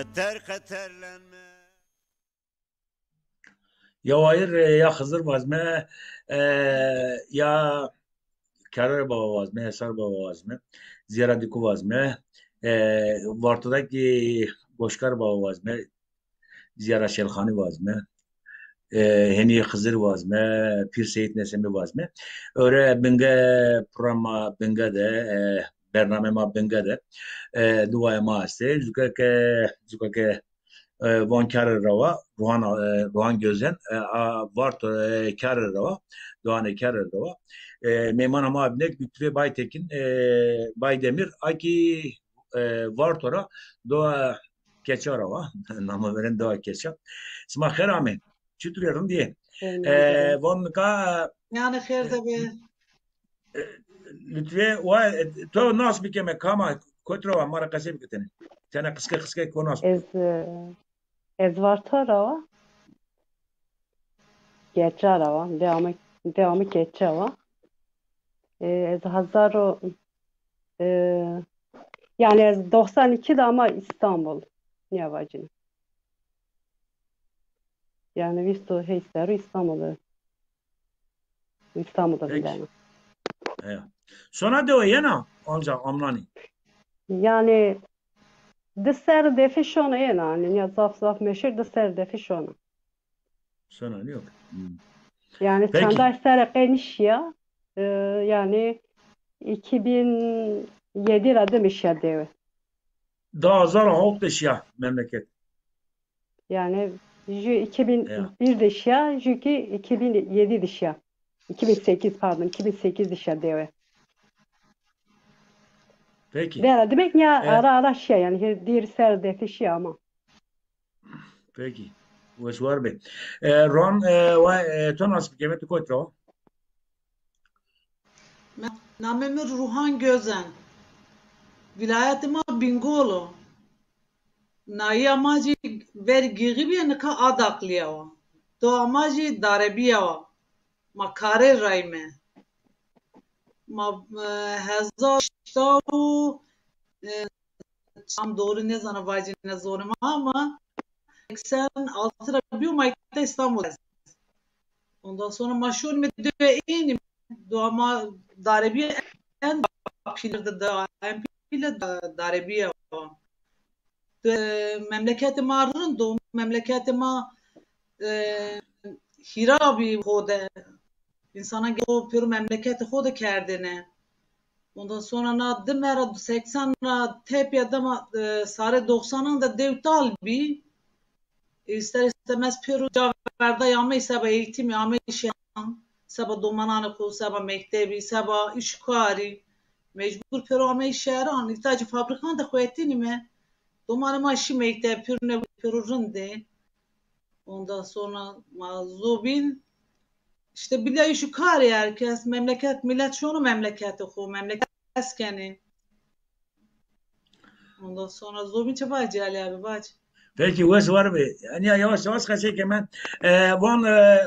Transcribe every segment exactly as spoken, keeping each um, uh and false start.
Qeter qeterlenme. Ya Wayir, e, ya Xizir vazme, e, ya Kerrê Baba vazme, Esar Baba vazme, Ziyara Diku vazme, e, Vartodaki Goşkar Baba vazme, Ziyara Şelxani vazme, e, Henî Xizir vazme, Pîr Seyîd Nesemi vazme. Öre binge programa binge de, e, bername ma binge de, e, duaya ma este. Zuke ke, zuke ke e, van kerrê rewa, Ruhan, e, Ruhan Gözen, e, a, Varto, e, kerrê rewa, Doğanê kerrê rewa. E, mêmana ma binek Lütfü Baytekin, e, Baydemir, a kî, e, Varto ra Doğa Keça rewa, nama veren Doğa Keça. Sima xêr amê. Çitur ê, rind ê? Rind ê. E, van nika, yanî xêr de be. E, Lütfiye, wa, e, to nas bikeme, kama, kotro wa, ma ra qesey bike tenê. Tena qisqe qisqe ko nas bike. Ez, e, ez Varto ra wa. Geça ra wa. Devamı, devamı Geça wa. E, ez hazar û, e, yanî ez doksan iki de ama İstanbul. Nîya vacîne. Yanî vîst û heşt serrî İstanbul de. İstanbul'da. Peki. Vindena. Heya. Sona dewe yena, anca amnanî. Yanî di serr defî şona yena, yanî ya zaf zaf meşhur di serr defî şona. Sona yok. Hmm. Yanî çanda serre qey nişîya, e, yanî iki bin yedi ra dime şîya dewe. Di hazar û hewt de şîya memleket. Yanî jü iki bin bir de şîya, jü kî iki bin yedi de şîya. İki bin sekiz, pardon, iki bin sekiz de şîya dewe. Peki. Vera, demek ya ara ara şîya, yanî her dîr ser defî şîya ama. Peki. Wes war be. E, Ron, e, wa, e, to nas bikeme, tu kotro? Namê mi Ruhan Gözen. Vilayetê ma Bingol o. Nayîya ma jî verî Gîxî bîye, nika Adakliya wa. Dowa ma jî Darebîya wa. Ma karê rayme. Ma, e, hezar heşta û, e, tam doğru nêzana vacîne zonê ma ama seksen altı ra bîyo ma îta İstanbul. Ondan sonra ma şonîme dewe ênîme, dowa ma Darebîye en pîle de, en pîle Darebîye wa. De, memleketê ma rind o, memleketê ma, e, hîra bî xo de. Însanan xo pêro memleketê xo de kerdêne. Ondan sonra na dime ra, seksen ra tepîya dima, e, sarê doksanan de dew tal bî. E, ister istemez pêro ca verdayî, ameyî seba eğitimî, ameyî şehran, seba domananê xo, seba mektebî, seba îş û karî. Mecbur pêro ameyî şehran. Îta jî fabrikan de xo etînîme. Domanê ma şî mekteb, pêro ne, pêro rind ê. Ondan sonra ma zobîn, işte, bila îş û karê herkes, memleket, millet şono memleketê xo, memleket hes kenê. Ondan sonra zobîn çi vacî, Ali abi, vac. Peki, wes war be. Yanî ya yavaş yavaş qesey keme. E, van, e,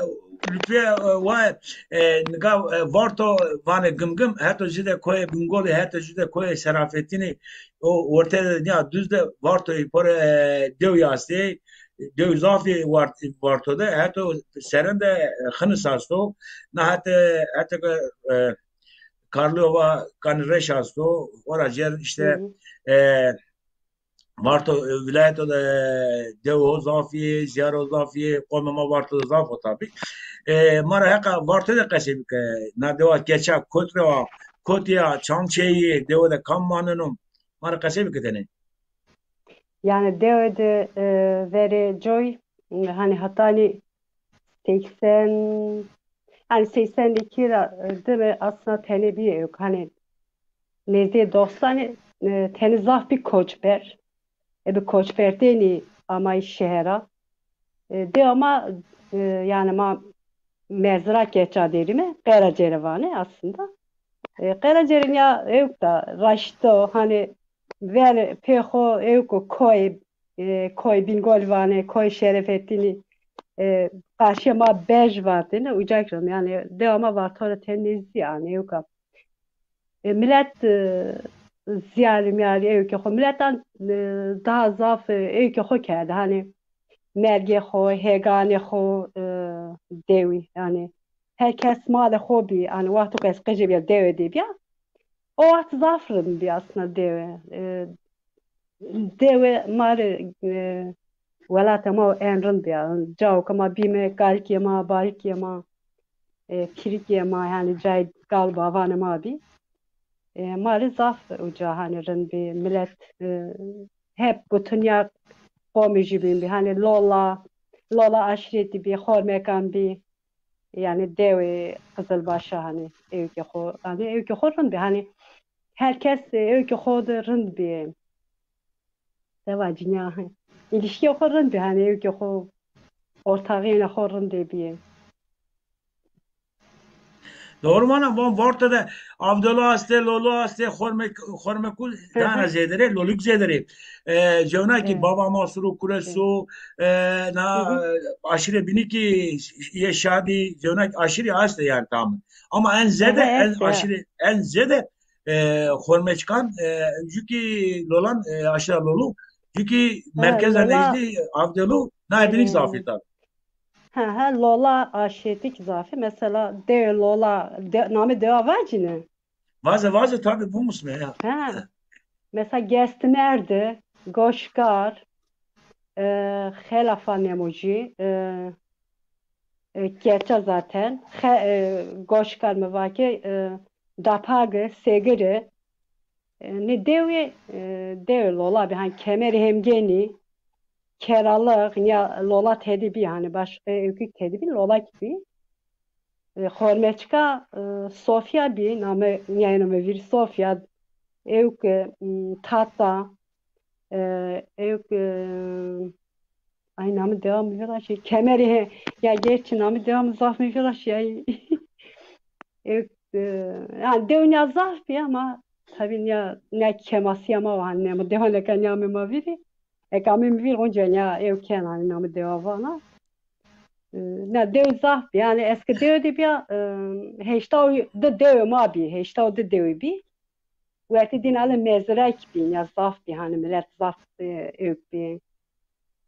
Lütfiye, e, wa, e, nika, e, Varto vanê Gimgim, heto jide koyê Bingolî, heto jide koyê Serafetînî, o orte de nîya duz de Vartoyî pore, e, dew yastê, dew zafî Vart-, Varto de, heto seren de, e, Xinis asto, na hete, hete ke, e, Karlova Kanî Reş asto, ora jer işte, e, Varto, e, vilayeto de dewo zafî, ziyaro zafî, qomê ma Varto de zaf o tabî. E, ma ra heqa Varto de qesey bike, na dewa Keça, kot rewa, kotî ya, çand çêyî, dewe de kam maneno, ma ra qesey bike tenê. Yanî dewe de, e, verê coy, hanî hetanî seksen, yanî seksen iki ra, e, dime aslında tenê bîye ewk. Hanî nêzdîyê doxsanî, e, tenê zaf bî koçber. Ebe koçbertênî amayî şehera. E, de ama, e, yanî ma merz ra Keça derîme, Qeracere vanê aslında. E, Qeracere nîya ewk da raşto, hanî ver pê xo ewk o koyê, e, koyê Bingol vanê, koyê Şerefetînî, e, qarşîya ma Bej vatêne, uca kî ram, yanî dewa ma Varto ra tenê nêzdî anê ewk a. E, milet, e, ziyarî miyarî ewkê xo. Miletan, e, daha zaf, e, ewkê xo kerde. Hanî mergê xo, hêganê xo, e, dewî. Yanî her kes malê xo bî. Hanî wexto ke ez qijê bîya, dewe de bîya. O wext zaf rind bî aslında dewe. E, dewe ma rê, e, welatê ma en rind bîya. Cawo ke ma bîme, kalikê ma, balikê ma, e, pîrikê ma, yanî cayê kal bavanê ma bî. E, ma rê zaf uca hanî rind bî. Milet, e, hep butun ya qomî jûbîn bî. Hanî lola, lola aşîretî bî, xormekan bî. Yanî dewê Qizilbaşa hanî ewkê xo, hanî ewkê xo rind bî. Hanî her kes, e, ewkê xo de rind bî. Seva cinîya. Îlişkîya xo rind bî, hanî ewkê xo, ortaxîyêna xo rindê bîyê. Doğru vana, van Varto de Avdelo astê, Lolo astê, Xormek-, Xormekû dana zêderê, Loluk zêderê. E, cewna ki baba ma suro, kure so, e, na, e, aşîre bînî ki yê şadî, cewna ki aşîrî astê yanî tam. Ama en zêde, en aşîrî, en zêde e, Xormeçkan, e, cukî Lolan, e, aşa Lolu, cukî merkeza nejdî Avdelu, na bînî zafî tabi. Ha, ha, Lola aşîretî ki zafî. Mesela dewe Lola, de, namê dewa vacîne? Vaze, vaze tabi, bimusme ya. Ha. Mesela Gestimerde, Goşkar, e, Xelafa Nemojî, e, e, Kerça zaten. Xe-, e, Goşkar mi vake, e, Dapage, Segire. E, nê dewê, e, dewê Lola bî. Hani Kemerî Hemgenî, Keralix, nîya Lola tedi bî. Hani başka ewkî tedi bî, Lola ki bî. E, Xormeçka, e, Sofya bî. Name, nîya eno mi vîr Sofya. Ewk, e, m, Tata, e, ewk, e, Ay, namê dewa mi viraşî. Kemerî he. Ya gerçi namê dewa mi zaf mi viraşî. Ay. E, e, yani dew nîya zaf bî ama tabi nîya, nîya kemasîya ma wa, hani nîya mi dewa neka nîya mi ma vîrî. Eka mi mi vîr onca nîya ew ken hani namê dewa vana. E, nîya dew zaf bî. Yani eski dew de bîya, e, heşta û di dew ma bî. Heşta û di dew bî. Wertê dîn ale mezrek bî, ya zaf bî, hani milet zaf, e, ewk bî.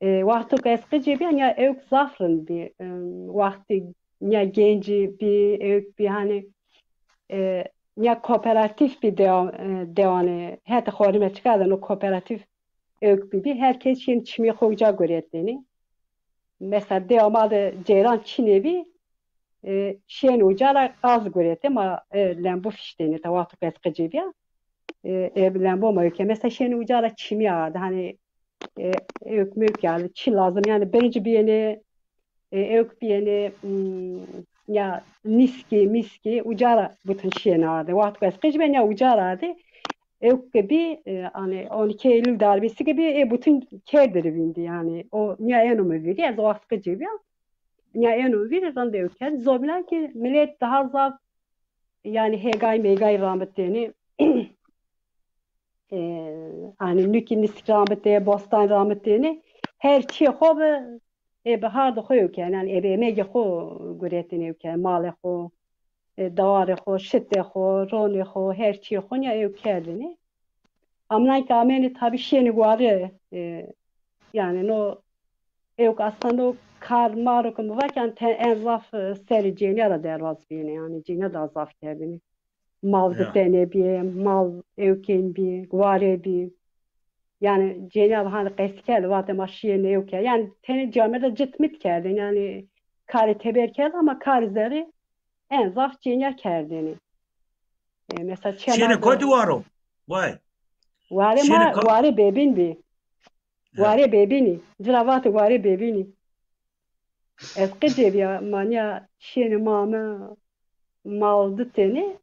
E, wexto ke ez qicê bîya, ya ewk zaf rind bî. E, wextî ya gencî bî, ewk bî, hani, e, ya kooperatîf bî dewa-, e, dewanê, hetê Xorîme çika de no kooperatîf ewk bîbî. Her kes şên çimê xo uca guretênî. Mesela dewa ma de ceyran çinê bî, e, şên uca ra gaz guretê, ma, e, lembo fiştênê, ta wexto ke ez qicê bîya. E, e, lembo ma ewke. Mesela şên uca ra çimî ardê, hani, e, ewk mewk ardê, çi lazim, yani birinci biyênê, e, ewk biyênê, hmm, ya nîskî, mîskî, uca ra bütün şên ardê. Wexto ke ez qic bîya, ya uca ra ardê. Ewk ke bî, e, hani on iki Eylül darbesi ke bî, e, bütün kerdî rê vîndî, yani. O nîya êno mi vîrî, ez o wext qicê bîya. Nîya êno mi vîrî, rind ewk kerdî. Zobînan ki milet daha zaf, yani hêgay mêgay ramitênî. E, hani nûkî nîsk ramitê, bostan ramitênî. Her çîyê xo bi, e, bi hardê xo ewk kerdênî. Yani ebe emegê xo guretênî ewk kerdênî. Malê xo, e, dawarê xo, şitê xo, ronê xo, her çîyê xo nîya ewk kerdênî. Amnan ki amênê tabi şênî ware, e, yani no ewk aslında o kar maro ke mi va ke, yani te-, en zaf, e, serê cênîya ra derbaz bîyêne, yani cênîya daha zaf kerdêne. Mal ditêne bîye, mal ewkên bî, ware bî. Yani cênîya hani qesî kerd, vate ma şîyêne ewke. Yani tenê camêrd de cit mit kerdêne, yani karê teber kerd ama karê zerrî en zaf cênîya kerdêne. E, mesela çema... Şêne kotî waro? Vay. Ware ma, ware bebîn bî. Ware bebînî. Ci ra vate ware bebînî. Ez qicê bîya, ma nîya şêne ma ame mal ditêne.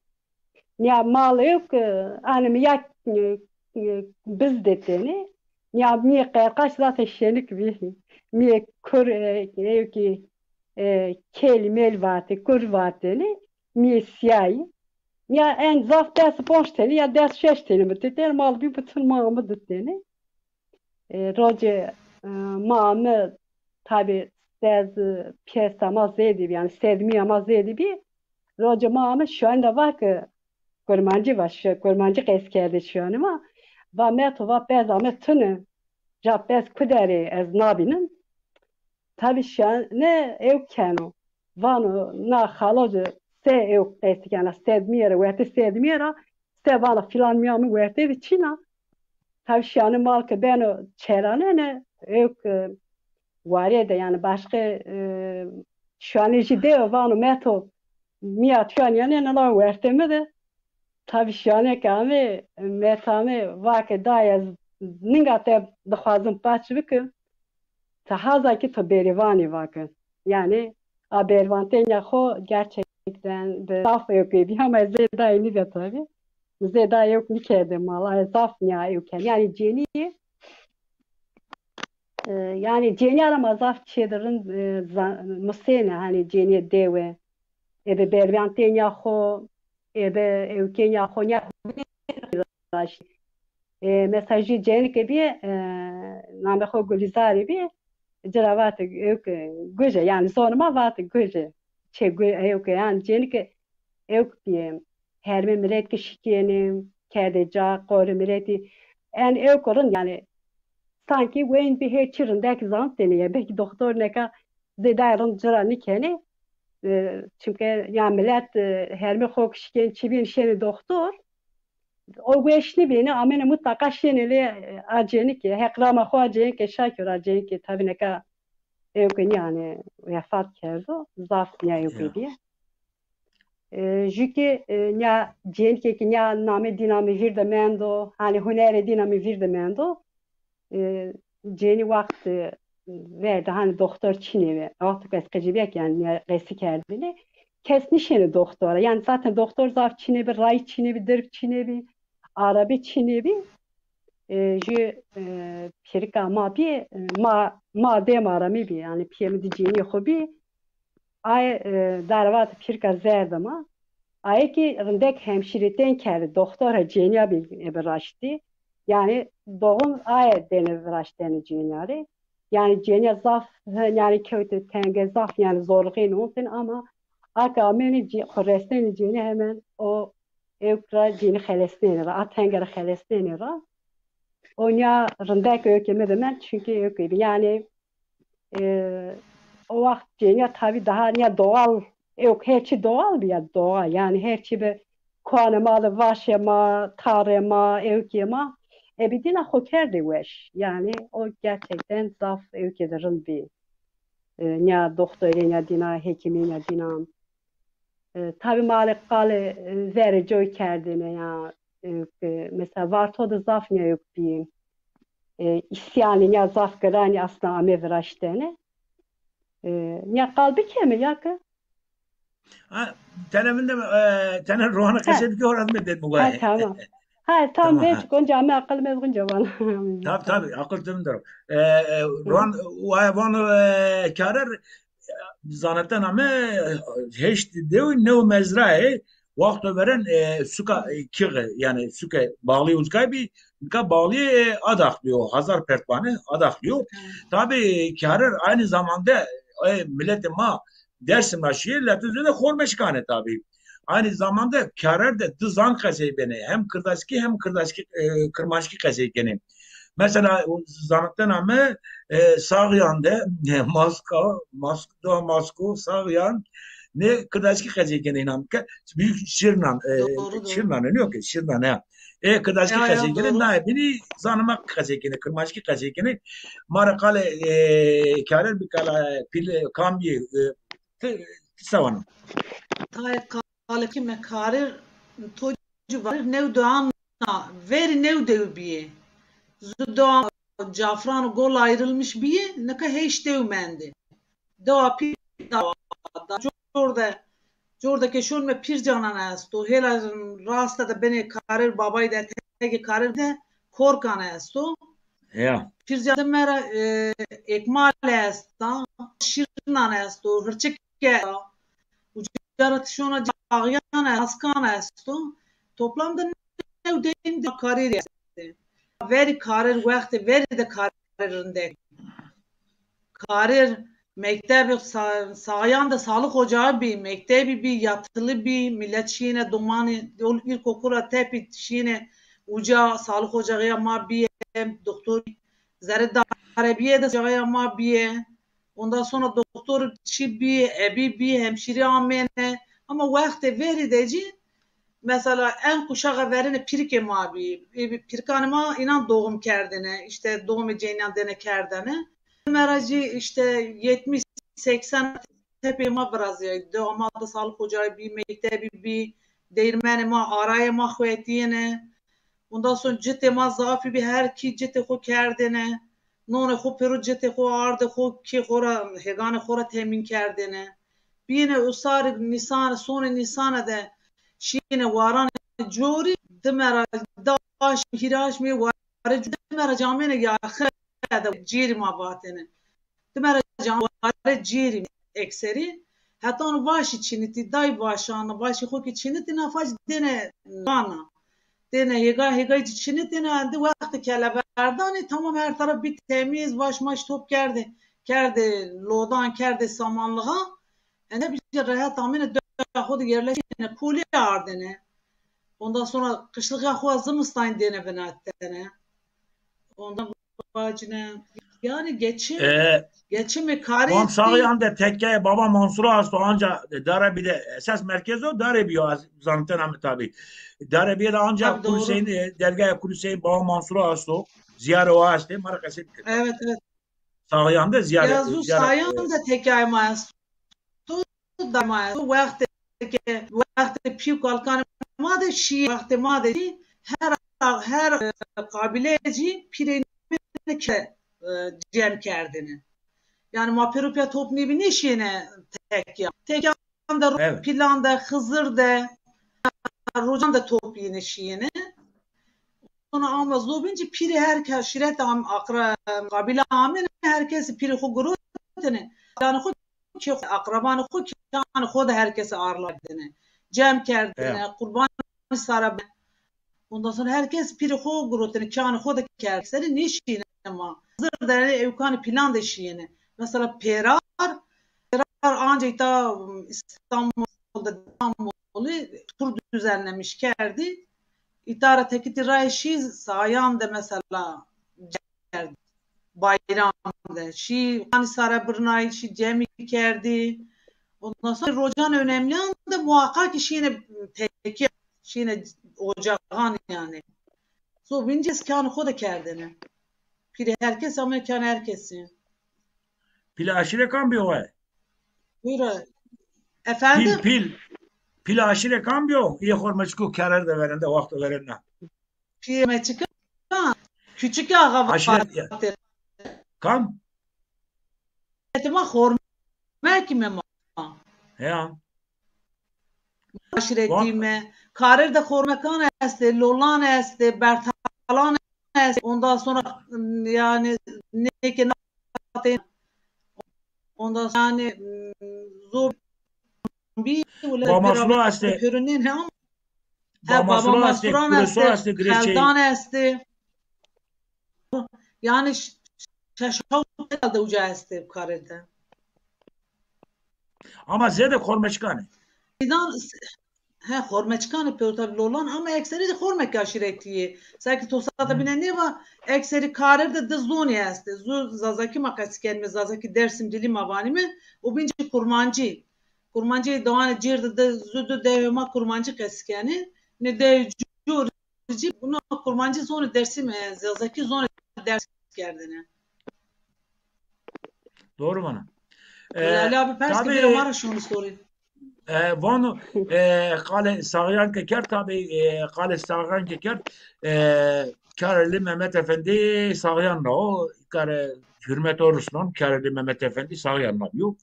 Nîya mal ewk, e, anime ya, e, e, biz ditêne. Nîya mîyê qerqaş zaten şenik bî. Mîyê kur, e, ewkî, e, kelî melî vate, kur vatêne. Mîyê sîyayî. Ya en zaf des û ponc tenî ya des û şeş tenî mi ditêne, mal bî bütün ma ame ditêne. E, rocê, e, ma ame tabi sed, e, piyesa ma zêdî bî, yani sedmîya ma zêdî bî. Rocê ma ame şoyenda va ke Kurmancî va, şi-, Kurmancî qeys kerdê şiyanê ma. Va Meto, va pez ame tune. Ca pez kuderê ez nabînim. Tabî şiyane ewk keno. Vano na xalo ci se ewk qeysî kena, sed mi yê ra, wertê sed mi yê ra, se vana filan mîya mi wertê de çîn a. Tabî şiyane mal ke beno çeranene, ewk, e, warê de, yanî başqe, e, şiyane jî dewe vano Meto, mîya tu ya nîyanê, na wertê mi de. Tabî şiyane ke ame, Meto ame, va ke dayê ez ninga te dixwazim paç bikim. Ti haza kî ti bêrîvanî, va ke. Yanî a bêrîvantenya xo gerçekten bi zaf ewkê bî, ama ez zê dayê nîve tabî. Zê dayê ewk nîkerdê mal, a zaf nîya ewk kerd. Yanî cênîyê, e, yanî cênîya ra ma zaf çê de rind, e, za-, musêne, hanî cênîyê dewe. Ebe bêrîvantenya xo, ebe ewkenya xo nîya. E, mesela jû cênike bîye, e, namê xo Gulîzarî bîye, ci ra vatê ewke Guje, yanî zonê ma vatê Guje. Çê Gu-, ewke, yanî cênike ewk bîye. Hermê milet ki şikênê, kerdê ca, qorê miletî. En ewk rind, yanî sankî weyn bî, her çî rindek zanitêne ya. Belkî doktor neka zêdayê rind ci ra nîkenê. E, çimke ya milet, e, hermê xo ki şikên çi bîn şênê doktor. O weş nîbêne, amêne mutlaqa şênê lê, e, a cênike, heq rama xo a cênike, şakir a cênike, tabî neka ewke nîyanê, wefat kerdo, zaf nîya ewke bîye. E, jû kî, e, nîya cênike kî nîya namê dîna mi vîr de mendo, hanî hunerê dîna mi vîr de mendo. E, cênî wext, e, verde, hanî doktor çinê bi. Wexto ke ez qicîbîya kî, yanî, nîya qesî kerdêne. Kes nîşêne doktor ra. Yanî zaten doktor zaf çinê bi, rayî çinê bi, dirb çinê bi, arabî çinê bi. E, jû, e, pîrika ma bî, e, ma, ma dê ma ra mi bî. Yanî pîyê mi di cênîyê xo bî. Aye, e, dare vatê pîrika zerde ma. Aye kî rindek hemşîretên kerdê, doktora cênîya bî, ebe raştî. Yanî doğum aye dêne viraştene cênîya rê. Yanî cênîya zaf, yanî kewtê tenge zaf, yanî zorlixî ontêne ama a ke amêne cê-, xo resnêne cênî hemen o ewk ra cênî xelesnêne ra, a tenge ra xelesnêne ra. O nîya rindek ewkê mi de mend, çunkî ewkê bî. Yanî, e, o wext cênîya tabî daha nîya doğal, ewk her çî doğal bî ya, doğal. Yanî her çî bi koanê ma de, vaşê ma, tarê ma, ewkê ma. Ebe dîna xo kerdê weş. Yanî o gerçekten zaf ewkê de rind bî. E, nîya doktorê, nîya dîna hekîmê, nîya dîna. E, tabî ma rê qalê, e, verê coy kerdêne ya, e, ke, mesela Varto de zaf nîya ewk bî. E, îsyanê nîya zaf giranî asna ame viraştene. E, nîya qal bikeme ya ke? Ha, tene min de, e, tene Rohana qesey bike, horat mi dê mi. Ha, tamam. Ha, tam. Tamam, vêç, ha. Gonca ame aqil mi ez gonca vana. Tabii, tabii, aqil tim dero. E, e, Rohan, wa-, vano, e, Karer, zanetena mi heşt dew û new mezra ê, wexto veren, e, suka, e, Kîxe, yanî suke Bağlıya Uzkay bî, nika Bağlıya, e, Adaxlî yo, Hazar Pertvanî Adaxlî yo. Tabî Karer aynı zamanda, e, miletê ma Dersim ra şîyê, letiz de xorme şikanê tabî. Aynı zamanda Karer de di zan qesey benê. Hem Kirdaskî hem Kirdaskî, e, Kirmanckî qesey kenê. Mesela, o zanitena mi, e, Sağyan de, e, Maska, Mask-, Doğu Masko, Sağyan, ne Kirdaskî qesey kenê înan ke, büyük Şirnan, e, Doğru, doğru. Şirnan, ne yok ki, Şirnan, ha. E, Kirdaskî qesey kenê, doğru. Naye bînî zanima qesey kenê, Kirmanckî qesey kenê. Ma ra qalê, e, Karer bi kala pîl kam bî, e, ti, ti se vano? Tayê qalekî me Karer, to ci varir new doan na, verî new dew bîyê. Zu doan Cafran û Gol ayrılmış bîyê, nika heşt dew mendê. Dewa pî, dewa da, cor de, cor de ke şon me Pîrcanan esto, hêla raste de benê Karer, Babayî de, tegê Karer de Korkan esto. Ya. Pîrcanan de me ra, e, Ekmal esta, Şirnan esto, Hirçik esta. Uca ra ti şona Ağyan esto, Askan esto. Toplamda new deyn de Karerî estê. Verî Karer wextê verî de Karer rindek. Karer Mektebî sa-, Saxayan de sağlık ocağı bî, mektebî bî, yatılı bî, millet şîyêne domanê, yol ilkokula tepî şîyêne uca sağlık ocağı ya ma bîye, doktor zerre darebîye de ocağı ya ma bîye. Ondan sonra doktor çi bî, ebî bî, hemşîre amêne. Ama wextê verî de cî mesela en kuşaxa verêne pîrikê ma bî. Ê, pîrikanê ma înan doğum kerdêne, îşte doğumê cênîyan dêne kerdêne. Mera cî îşte yetmiş seksen tepê ma virazîyayî. Dewa ma de sağlık ocağı bî, mektebî bî, değirmenê ma, arayê ma xo etîyêne. Ondan sonra citê ma zafî bî, her kî citê xo kerdêne. Nonê xo pêro citê xo ardê xo kê xo ra, hêganê xo ra temîn kerdêne. Bîyêne usarê nîsan, sonê nîsane de şîyêne waranê corî, dime ra da aşmî, hîrê aşmî warê corî, dime ra camêne yaxine de cêrî ma vatêne. Dime ra cam warê cêrî ekserî. Hetan vaşî çinitî, day vaşan, vaşî xo kî çinitî, nafa cî dêne vana. Dêne hêga, hêgay cî çinitêne, endî wextê keleverdanî tamam her taraf bî temîz, vaş maş top kerdê, kerdê lodan, kerdê samanlığa. Endî bî rehet amêne dewa xo de yerleşêne, kolî ardêne. Ondan sonra qişlixa xo zimistan dêne vinetene. Ondan vacine. Yani geçim, e, geçimi kari. Van Saxayan de tekke Baba Mansura esto, anca Darebî de esas merkez o Darebî yo, ez zanitena mi tabî. Darebîye de anca Kul Hüseyin, e, dergahê Kul Hüseyin Baba Mansura esto. Ziyare o estê, ma ra qesey bikir. Evet, evet. Saxayan de ziyare, ya zu ziyare, Saxayan de tekke ma esto. Dama wextê ke, wextê pî û kalikanê ma de şî, wextê ma de şî, her, her, e, qabîle cî pîrê ke, e, cem kerdêne. Yani ma pêro pîya top nêbî nêşîyêne tekya. Tekyan de, evet, Pîlan de, Xizir de, Rocan de top yîne şîyêne. Sonra ama zobîn cî pîrê her ke-, şîret am-, aqra-, qabîle amêne, her kesî pîrê xo girotêne. Yani xo kê xo, akrabanê xo, kêanê xo de her kesî arla kerdêne. Cem kerdêne, evet, qurbanî sare bine. Ondan sonra her kes pîrê xo girotêne, kêanê xo de kerd. Serî nêşîyêne ma. Xizir de ewkanê pîlan de şîyêne. Mesela Pêrar, Pêrar anca îta İstanbul de, İstanbulî tur düzenlemiş kerdî. Îta ra tekitî raye şî, Sayan de mesela kerd. Bayram de şî, hanî sare birnayî şî, cemî kerdî. Ondan sonra rocan önemliyan de muhakkak ki şîne teki, şîne ocağan yani. So bince kânê xo de kerdene. Pîrê her kes ama kânê her kesî. Pîlê aşîre kam bîyo we? Buyur. Efendim? Pîl, pîl. Pîlê aşîre kam bîyo? Yê Xormeçiko kerer de verende, waxto verende. Pîlê Xormeçikan. Küçük ağa. Aşîret ya. Kam? Aşîretê ma Xormek îme ma. Ya. Aşîretî îme. Karer de Xormekan estê, Lolan estê, Bertalan estê. Ondan sonra yani nêke nate. Ondan sonra yani zor bî. Bamasulo estê. Pêro nêne ama. He, Bamasulo estê, Bamasuran Kureso estê, estê, Gireçey. Xeldan estê. Yani ş-, şeş hewt herhalde uca estê karê de. Ama zêde Xormeçikan ê. Înan, he, Xormeçikan ê pêro tabî Lolan ama ekserî de Xormek aşîretî yê. Sanki to sata bîne nêva, ekserî karer de di zonî estê. Zu Zazakî ma qesî kenîme, Zazakî Dersim dilî ma vanîme, û bîn cî Kurmancî. Kurmancî dewanê cêr de, de zu du dewê ma Kurmancî qesî kenê. Nê dewê cor cî, buna Kurmancî zonê Dersim, e, Zazakî zonê Dersim kerdêne. Doğru vana. E, Ali abi pers ke, bira ma ra şonî sorî. E, vano, e, qalê Saxyan ke kerd, tabî, e, qalê Saxyan ke kerd, e, Kareli Mehmet Efendi Saxyan ra o, kare Hürmet Oruslan, Kareli Mehmet Efendi Saxyan ra bîyo.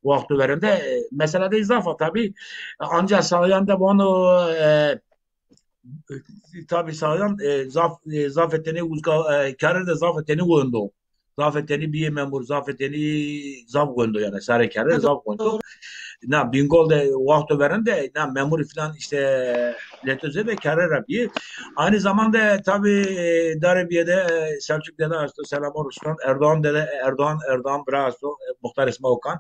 Waxto verende, e, mesela de zaf a tabî, anca Saxyan de vano, e, tabî Saxyan, e, zaf, e, zafê tenî uzga, e, kare de zafê tenî wendo. Zafê tenî bîyê memur, zafê tenî zaf wendo yani. Sarê kere zaf wendo. Doğru. Na Bingol de waxto verende, na memurî filan işte leto zêde kere ra bîyê. Aynı zamanda tabî, e, Darebîye de, e, Selçuk dede esto, Selam Oruslan, Erdoğan dede, Erdoğan, Erdoğan bira esto, e, muxtarê sima Okan.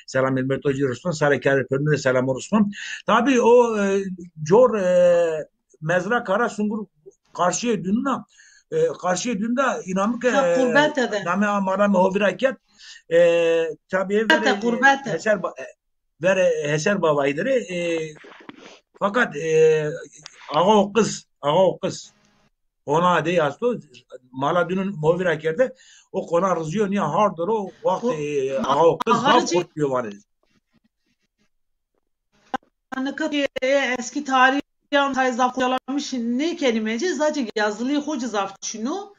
Selamê mi to ci rusnon, sarê kerê pêrune de selamon rusnon. Tabî o, e, cor, e, mezra Kara Sungur qarşîyê dûnuna, e, qarşîyê dûn de înamike, e, qurbete de. Name amana mi ho vîra kerd. E, tabî ê verê, e, qurbete. Heser ba-, e, verê Heser Babayî de rê, e, fakat, e, axa û qiz, axa û qiz. Qona de asto, mala dûnun mi ho vîra kerde, o qona rizîyo nîya hard ro, waxt, e, axa û qiz zaf xurt bîyo vanê. Nika, e, eskî tarîyan tay zaf kurcalamış nêkenîme ci, zacê yazılî xo ci zaf çin o.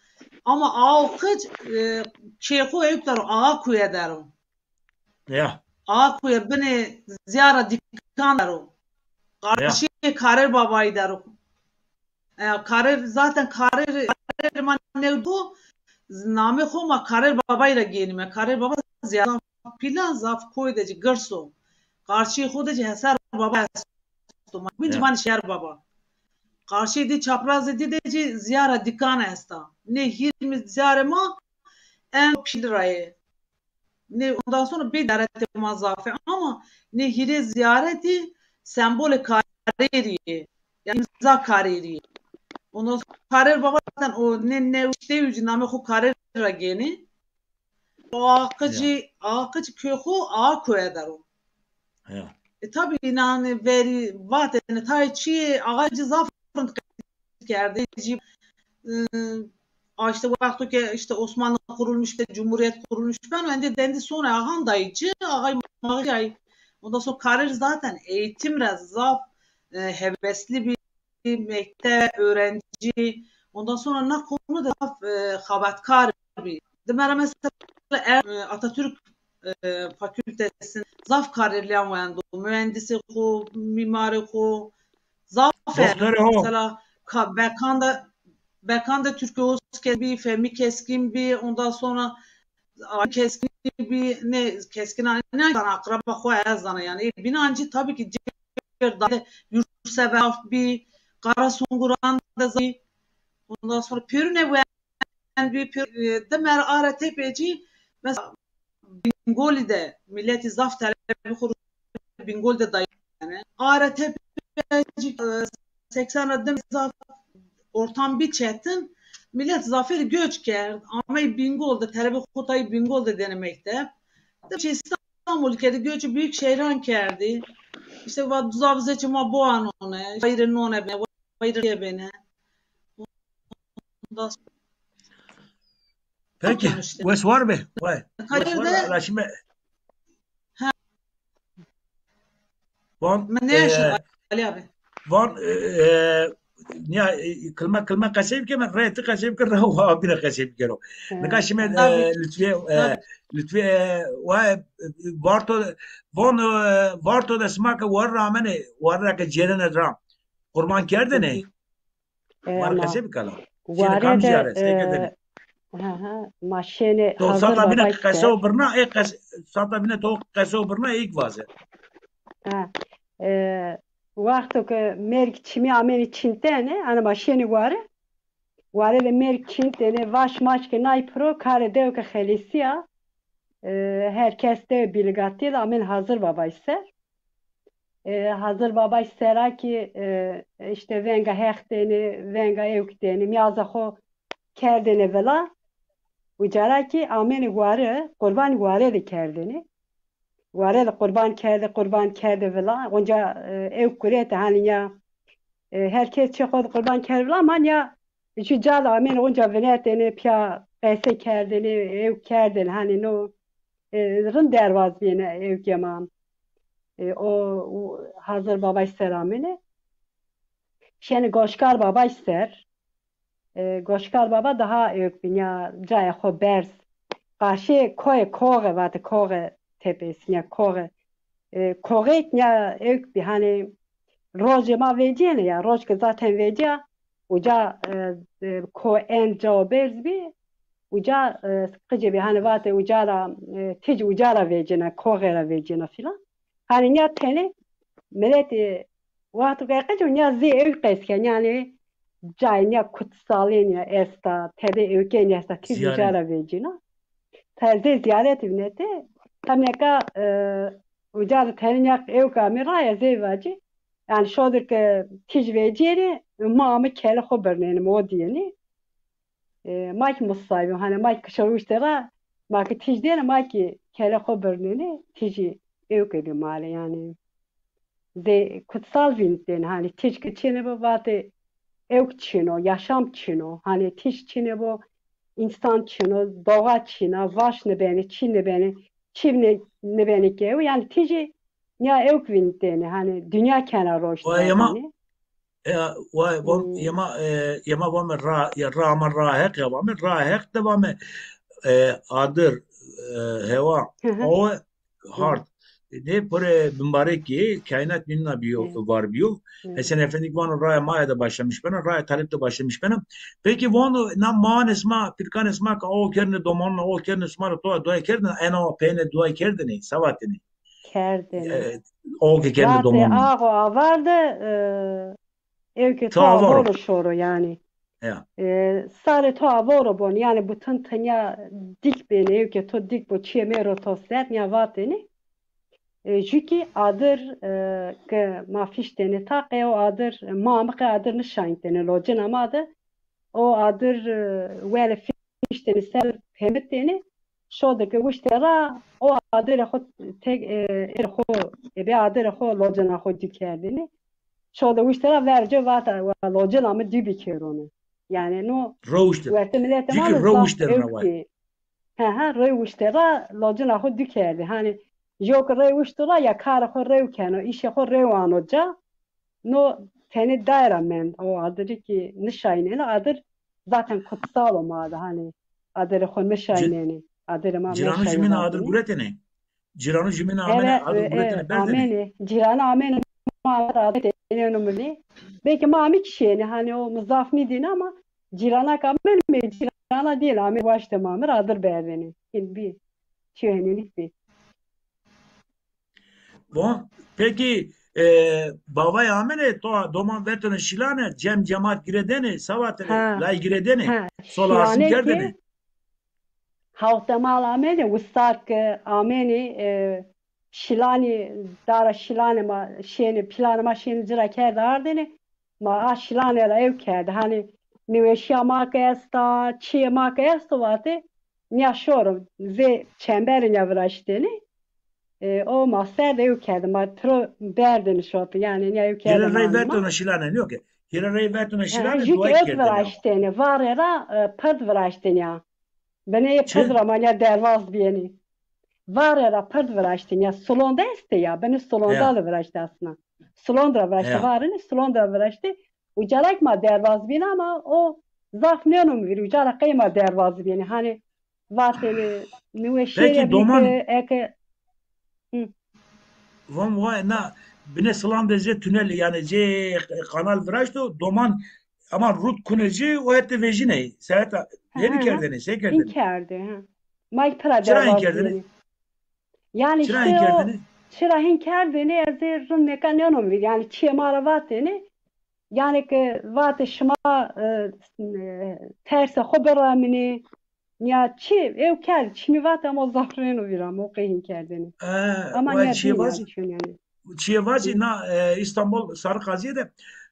Ama axa û qiz, e, kê xo ewk der o, axa kuye der o. Ya. Axa kuye binê ziyara dîkan der o. Ya. Qarşîyê Karer Babayî der o. E, Karer, zaten Karer, Karer ma newdo, namê xo ma Karer Babayî ra gênîme. Karer Baba ziyara pîl a, zaf koy de ci girs o. Qarşîyê xo de ci Heser Baba esto. Ma bîn ci vanê Şer Baba. Qarşîyê dî çaprazê dî de ci ziyara dîkan esta. Nê hîrmî ziyarê ma en pîl ra yê. Nê, ondan sonra bê ziyaretê ma zaf ê ama nê hîrê ziyaretî sembolê karêrî yê. Yanî îmza karêrî yê. Ondan sonra Karer Baba zaten o nê, nê, işte ucu namê xo Karer ra gênê. O axa qiz ci, axa qiz ci kê xo axa kuye der o. Ya. E, tabî înan verî vatêne tayê çîyê axa ci zaf rind kerdê. Jî, e, a, işte wexto ke işte Osmanlı kurulmuş, işte Cumhuriyet kurulmuş beno, endî dendî sonra axan dayî ci, axay maxay. Ondan sonra Karer zaten eğitim ra zaf, e, hevesli bir mektep, öğrenci. Ondan sonra na konu da zaf, e, xebatkar bir. Dimera mesela er, e, Atatürk, e, Fakültesinde zaf karerlîyan wendo. Mühendisê xo, mimarê xo, zaf. Doktorê ho. Mesela ka-, Bekan de, Bekan de Türkiye Özkes bî, Fehmi Keskin bî, ondan sonra Ali Keskin bî, ne Keskin, ne akraba xo ez zana yani. E, bînan ci tabii ki Cêrda de Yurtsever bî, Karasunguran de zî. Ondan sonra pêrune wen bî, pêr-, e, dimer ara tepecî, mesela Bingolî de miletî zaf terebî xo Bingol de dayîne. Ara tepecî, e, seksen ra dim zaf ortam bî çetin. Milet zafêr göç kerd. Amey Bingol de, terebî xo tayî Bingol de dêne mekteb. De şey, İstanbul kerdî, göçü büyük şehran kerdî. İşte va duzavizê çi ma boanone, wayirê none bene, wayirê bêne. Ondan sonra... Peki, wes war be. Vay. Wes war be. Ala şimdi. Ha. Van, mi nêeşit, e, Ali abi. Van, e, e, nîya, e, kilme kilme qesey bike, mi rê ti qesey bike, rê wa bîne qesey bikero. Nika şime, e, Lütfiye, e, Lütfiye, e, wa, e, Varto, von, e, Varto de sima ke wari ra amenê, wari ra ke cêrene ra. Qurban kerdene. E, ma qesey bikala. Şêne kam ziyare, sey kerdene. Ha, ha, ma şêne. To sata bine qeso birna, e qes-, sata bine to qeso birna, êk vaze. Ha, e, wexto ke mêrg çimî amênî çintene, ana ma şênî ware. Ware de mêrg çintene, vaş maş ke nay piro, karê dewe ke xelîsîya. E, her kes dewe bîligatîye de amên Hazir Babay ser. E, Hazir Babay sera kî, e, işte venga Heq dêne, venga ewk dêne, mîyaza xo kerdêne vila. Uca ra kî amêne ware, qurbanî ware de kerdêne. Ware de qurban kerde, qurban kerde vila. Onca, e, ewk gurete, hanî ya, e, her kes çê xo de qurban kerde vila, ama ya ju ca de amêne onca vinetêne, pîya qese kerdêne, ewk kerdêne, hanî no, e, rind derbaz bîyêne ewkê ma. E, o, o Hazir Babay ser amêne. Şêne Goşkar Babay ser. E, Goşkar Baba daha ewk bî, nîya cayê xo berz. Qarşê koyê Koxe vate, Koxe tepesi, nîya Koxe. E, Koxeyk nîya ewk bî, hanî rojê ma vecîyêne ya, roj ke zaten vecîya, uca, e, e, ko en cao berz bî, uca, e, qicê bî, hanî vate uca ra, e, tic uca ra vecîna, Koxe ra vecîna filan. Hanî nîya tenê miletî wexto ke qic o nîya zê ewk qesken, yanî cayê nîya kutsalê nîya esta, tebê ewkê nîya esta, tic uca ra vecîna. Terzê ziyaretî vinete, Tam neka, e, uca de tenê nîya ewk amê ra, ez ey vacî. Yanî şodir ke tîj vecîyêne, ma amê kele xo birnêne, mi o dîyêne. E, ma kî musayîb o, hanî ma kî kişo wişte ra, ma kî tîj dêne, ma kî kele xo birnêne, tîjî ewk ê bî male yanî. Zê kutsal vînitêne. Hanî tîj ke çinê bo, vatê ewk çin o, yaşam çin o. Hanî tîj çinê bo, însan çin o, doğa çin a, vaş nêbenê, çî nêbenê, çî nê-, nêbenê ke ew. Yanî tîjî nîya ewk vînitêne. Hanî dinya kena roşn. Wa yema, hanî. E, wa, wa, hmm, yema, e, yema vame ra, ya ra ma ra heq ya vame, ra heq de vame, e, adir, e, hewa, hı hı, awe, hard. Nê pire bimbarekî, kaînat nîna bîyo, var bîyo. Hesen Efendî vano raya maya de başlamış bena, raya Talib de başlamış bena. Peki vano na maan sima, pirkan sima ke aw kerdine domanina, aw kerdine sima ra to dua kerdine, ena peyne dua kerdine, savatine. Kerdine. E, aw ke kerdine domanina. Ax û avar de, e, Ewkê to avoro şoro yanî. Ya. E, sarê to avoro bon. Yanî butin tinya dîk benê, ewkê to dîk bo, çîyê mêro to ser, nîya vatêne. E, jû kî adir, e, ke ma fîştêne taqe, o adir, ma mi qe adir nişayntêne locina ma de. O adir, e, wele fîştêne ser, pemitêne. Şo de ke wişte ra, o adirê xo tek, e, êrê xo, ebe adirê xo, locina xo dî kerdêne. Şo de wişte ra verce vata, wa locina mi dî bikerone. Yanî no rewişte. Werte miletê ma de zaf ewk bî. He he, rey wişte ra locina xo dî kerdê. Hanî jew ke rey wişto ra ya karê xo rew keno, îşê xo rew ano ca. No tenê daye ra mend. O adirî kî nişaynêne, adir zaten kutsal o ma de, hanî adirê xo nişaynêne. Adirê ma meşaynê. Cîrano jumîne adir guretêne? Cîrano jumîne amêne adir guretêne, berdêne? Amêne. Cîrano amêne, ma adir tenêno milî. Belkî ma amî kî şêne, hanî o mi zaf nîdîne ama cîrana ke amêne, cîrana dîyêne, amê waşte ma mi ra adir berdêne. Hîn bî. Çîyo henênîk bî. Bon, peki, e, bavay amêne, to doman vetêne şîlane, cem cemat girêdêne, savatêne, lay girêdêne, sola asim kerdêne. Hawtemal amêne, wisar ke amêne, e, şîlanî, dara şîlanê ma şêne, pîlanê ma şêne ci ra kerde ardêne, ma a şîlane ra ew kerde. Hanî nêweşîya ma ke esta, çîyê ma ke esto vatê, nîya şoro, zê çemberê nîya viraştêne. E, o ma ser de ew kerde, ma piro berdêne şote, yanî nîya ew kerde. Hîrê rey vetêne şîlane, nîyo ke. Hîrê rey vetêne şîlane, jû ke duay ewk kerdêne. Viraştêne, varê ra, e, pird viraştêne ya. Binê yê pird ra ma nîya derbaz bîyêne. Varê ra pird viraştêne ya, silonde estê ya, binê silonda de viraştê aslında. Silond ra viraştê, varêne silond ra viraştê. Uca ra kî ma derbaz bîne ama o zaf nêno mi vîr, uca ra qey ma derbaz bîne. Hanî vatêne nêweşîye bî ke eke. Hi. Von wa na binê silan de zê tunel, yanî zê kanal viraşto, doman ama rut kune ci, o hetê vejînê. Seheta yenî kerdêne, se kerdêne? Hîn kerdê, ha. Ma kî pira derbaz bîne. Yanî îşte o çira hîn kerdêne, ez ê rind nêka nêno mi vîr. Yanî çîyê ma ra vatêne. Yanî ke vatê şima, e, e, tersê xo bireminê. Ya çi, ew kerd, çimî vat ama o zaf rêno vîr ama o qey hîn kerdêne. E, ama ya çîyê vacî, yanî. Çîyê vacî na, e, Îstanbul Sarı Kaziye de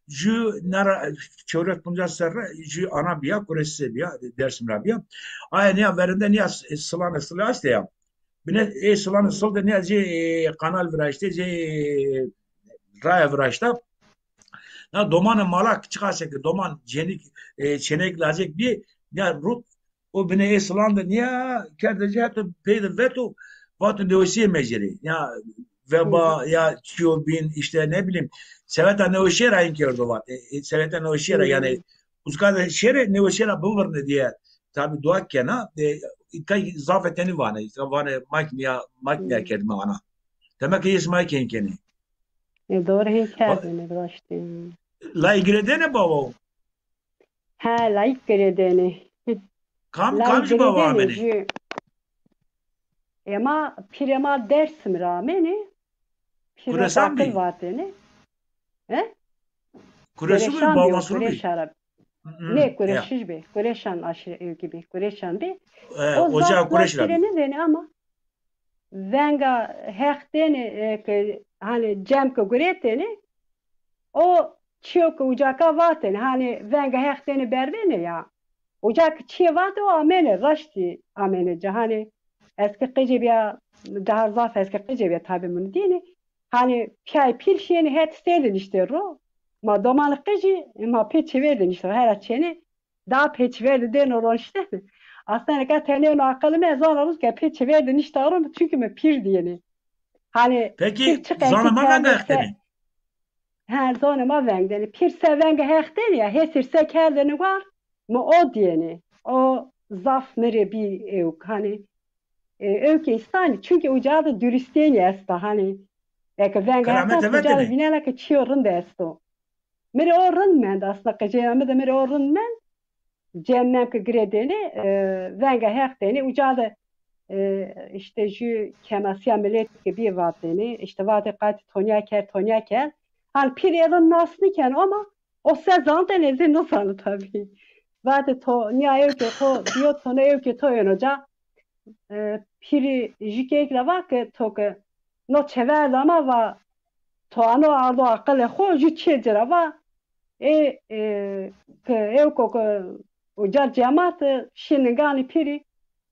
jû nara çewres poncas serre jû ana bîya, Kurêşse bîya, Dersim ra bîya. Aya nîya verinde nîya s-, silan, silan estê ya. Bine ê silanê sil de nîya zê, e, kanal viraştê, zê, e, raya viraşta. Na domanê malak çiqasê ke doman cenik, e, çêneyêk lacek bî, nîya rut o bine ê silan de nîya kerde ci, heto pey de veto, vato nêweşîye mecerê. Ya veba ya çîyo bîn, işte ne bileyim, seveta nêweşîye ra hîn kerdo vat. E, e, seveta nêweşîye ra yanî uzka de şêrê nêweşîye ra bivirne diye. Tabi dua kena, e, îta zafê tenî vanê, îta vanê makî nîya, makî nîya kerdîme ana. Demek ki yê sima kên kenê. E, doğru, hîn kerdêne, raştî. Layî girêdêne bawo? He, layîk girêdêne. Kam, kam jû bawo amêne? Ema pîrê ma Dersim ra amêne. Pîro Kuresan bî? Daqil vatêne. He? Kuresu bî, Kureşan bî, Bawa Masuru bî? Kureşa ra. Nê, Kureşij bî. Kureşan aşîre ew kî bî. Kureşan bî. E, o ocağı zaf Kureş ra bî. Nêdêne ama. venga Heq dêne, e, ke, hanî cem ke guretêne, o çîyo ke uca ka vatêne, hanî venga Heq dêne bervêne ya. Uca ke çîyê vate o amêne, raştî amêne ca. Hanî ez ke qicê bîya, daha zaf ez ke qicê bîya tabî mi nidînî. Hanî pîyayê pîl şîyêne het sêr de niştê ro. Ma domanê qicî, ma pê çêver de niştê ro. Hera çênê, daha pê çêver de dêno roniştene. Aslında nika tenê no aqilê mi, ez zana rûn ke pê çêver de nişta ro, çunkî mi pîr dîyêne. Hanî Pekî, pîr çi qesî zonê ma kerdê, veng se-, Heq dêne? He, zonê ma veng dêne. Pîr se vengê Heq dêne ya, hêsir se kerdêne war, mi o dîyêne. O zaf mi rê bî ewk. Hanî, e, ewkê însanî, çunkî uca de duristênî esta. Hanî, eke vengê Heq Keramete esta, uca de vetêne? Vînena ke çîyo rind esto. Mi rê o rind mend aslında, qicêna mi de mi rê o rind mend. Cem mem ke girê dêne, e, venga Heq dêne. Uca de, e, îşte jü kemasîya milet ke bîye vatêne. Îşte vatê qatî to nîya kerd, to nîya kerd. Hanî pîr ê rind nas nîkeno ama o se zanitêne, ez ê nizana tabî. Vatê to nîya ewkê to bîyo, to no ewkê to êno ca. E, pîrî jü keyk ra va ke to ke no çever de ama va to ano ardo aqilê xo, jü çê ci ra va, ê, e, ke ewko ke uca cemat, e, şî ninganê pîrî,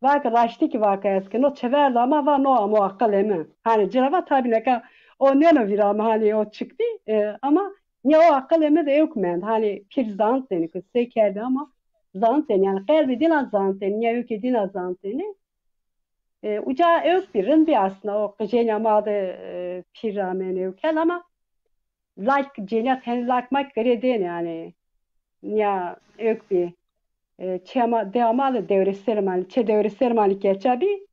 va ke raştî kî, va ke ez ke no çever de ama va no amo aqilê mi. Hanî ci ra va tabî neka o nêno vîra mi, hanî o çik bî, e, ama nîya o aqilê mi de ewk mend. Hanî pîr zanitêne ke se kerdê ama zanitêne, yanî qerbê dîna zanitêne, nîya ewkê dîna zanitêne. E, uca ewk bî, rind bî aslında, o qijênîya ma de, e, pîr amêne ewk kerd ama lak cênîya tenê lak mak girê dêne yanî. Nîya ewk bî. E, çê ma, dewa ma de dewrê sermanî, çê dewrê sermanî ke ça bî,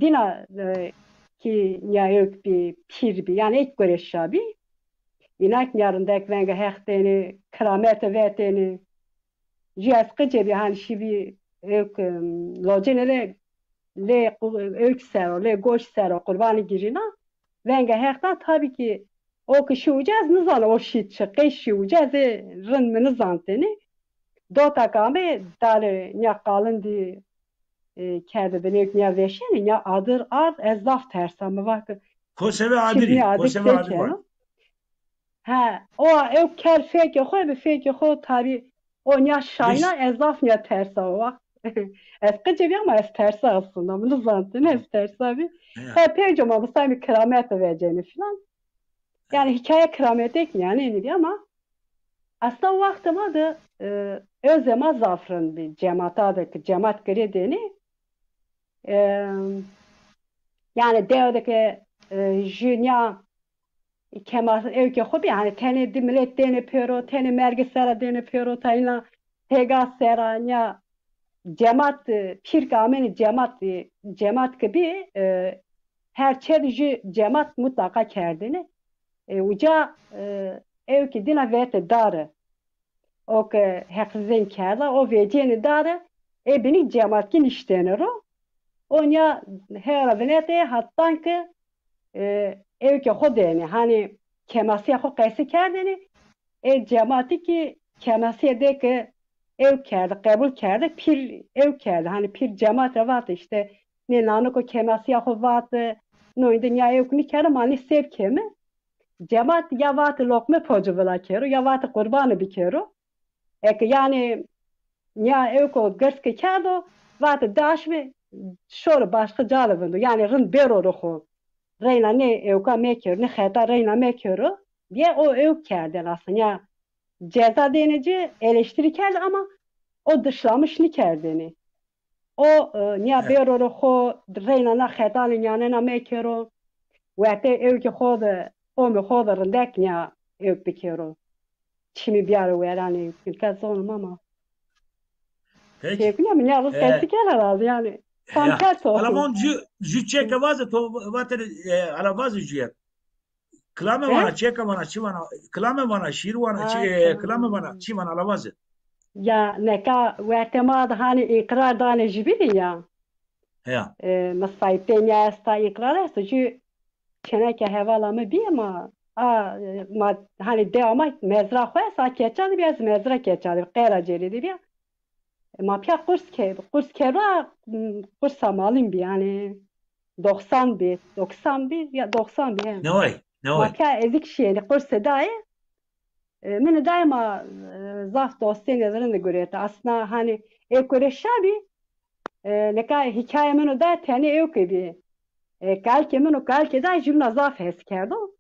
dîna, e, kî nîya ewk bî, pîr bî. Yanî êk gore şa bî. Înak nîya rindek venga Heq dêne, kiramete vetêne. Jü ez qicê bî, hanî şî bî ewk, em, locêne lê, lê qu-, ewk ser o, lê goş ser o, qurbanî girîna. Venga Heq da, tabî kî o ke şî uca ez nizana o şî çi, qey şî uca ez ê rind mi nizanitêne. Dota ke ame, dare nîya qalindî, e, kerde binê ewk, nîya veşêne, nîya adir ard, ez zaf tersa, mi va ke Koseve çi adirî, binê adir koseve se adir var. Keno. He, o ewk kerd fekê xo, bi fekê xo tabî o nîya şayna, ez zaf nîya tersa o waxt. Ez qicê bî ama ez tersa aslında, mi nizanitêne, ez tersa bî. He. He, peyco ma bi say mi kiramete vecêne filan. Yanî hîkaye kirametek nîyanênî bî ama aslında o wextê ma de, e, ewzê ma zaf rind bî. Cemata de ke cemat girê dêne, e, yanî dewe de ke, e, jü nîya kemas ewkê xo bî, hanî tenê di milet dêne pêro, tenê mergê sera dêne pêro, tayîna pêga sera, nîya cemat, e, pîr ke amêne cemat, e, cemat ke bî, e, her çê de jü cemat mutlaqa kerdêne. E, uca, e, ewkî dîna vetê dare. O ke heqîzên kerda, o vecêne dare, ê binî cemat kî niştêne ro. O nîya hera vinetê, hetan ke, e, ewkê xo dêne. Hanî kemasîya xo qesî kerdêne, ê cematî kî kemasîye de ke ewk kerde, qebul kerde, pîr ewk kerde. Hanî pîr cemat ra vate îşte, nê naniko kemasîya xo vate, no îndî nîya ewk nîkerde, ma nê se bikeme. Cemat ya vate loqme pocu vila kero, ya vate qurbane bikero. Eke yanî nîya ewko girs ke kerdo, vate di aşme şoro başqa ca de vindo. Yanî rind bêro ro xo. Reyna nê ewka mekero, nê xeta reyna mekero diye o ewk kerdêne aslında. Nîya ceza dêne ci, eleştirî kerde ama o dışlamış nîkerdêne. O, e, nîya bêro ro xo, reyna na xetanê nîyanena mekero. Werte ewkê xo de, qomê xo de rindek nîya ewk bikero. Çimî bîyaro weranê ewk. Nika zonim ama. Peki. Kêfîna mi nîya rind qesî kena razî yanî. Tam terso. Ala von jü, jü çêke vaze to, vater, e, ala vaze jüye. Kilame vana, çêke vana, çi vana? Kilame vana, şîîr vana, çi, e, kilame vana, çi vana, ala vaze. Ya, neka werte ma de hanî îqrar danê jübînî ya. Heya. E, misayîtê nîya esta, îqrar esto. Jü çêneke hevala mi bîye ma, a, e, ma, hanî dewa ma mezra xo esta, a keça de bîya, ez mezra keça de, qera cêrê de bîya. E, ma pîya qurs ke-, qurs kerra, m, qursa malîn bî, yanî. doxsan bî, doxsan bî ya doxsan bî, he. Neway, neway. Ma ke ezik şîyêne, qursê dayê. E, min dayê ma, e, zaf dostênê rind gureta. Aslında hani ê kureşa bî, e, nika hikaye min o da tenê ewke bî. E, kalkê min o kalkê da jibna zaf hes kerdo.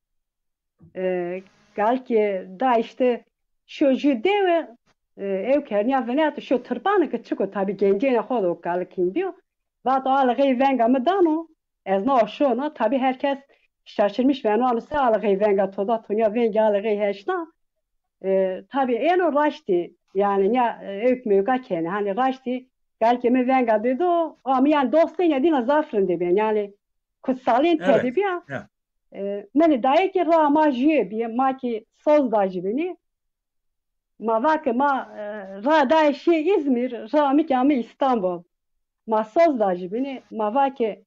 E, kalkê da işte şo jü dewe, e, ewke hernia veneto şo tirpane ke çiko tabi gencêne xo de o kalkin biyo. Vato a lixey venga mi dano, ez nao şona. Tabi herkes şaşırmış veno ano se a lixey venga to da, to nia vengê a lixey heşna. E, tabi êno raştî, yani nia, e, ewk mewka kenê. Hani raştî kalkê mi venga de do, ama yani dostênê dîna zaf rindê bî. Yani kutsalên tede bîya. E, meni dayê ki ra ma jüye bîye, ma ki soz da jibînî. Ma va ke ma, e, ra dayê şîyê İzmir, ra mi ki amê İstanbul. Ma soz da jibînî, ma va ke,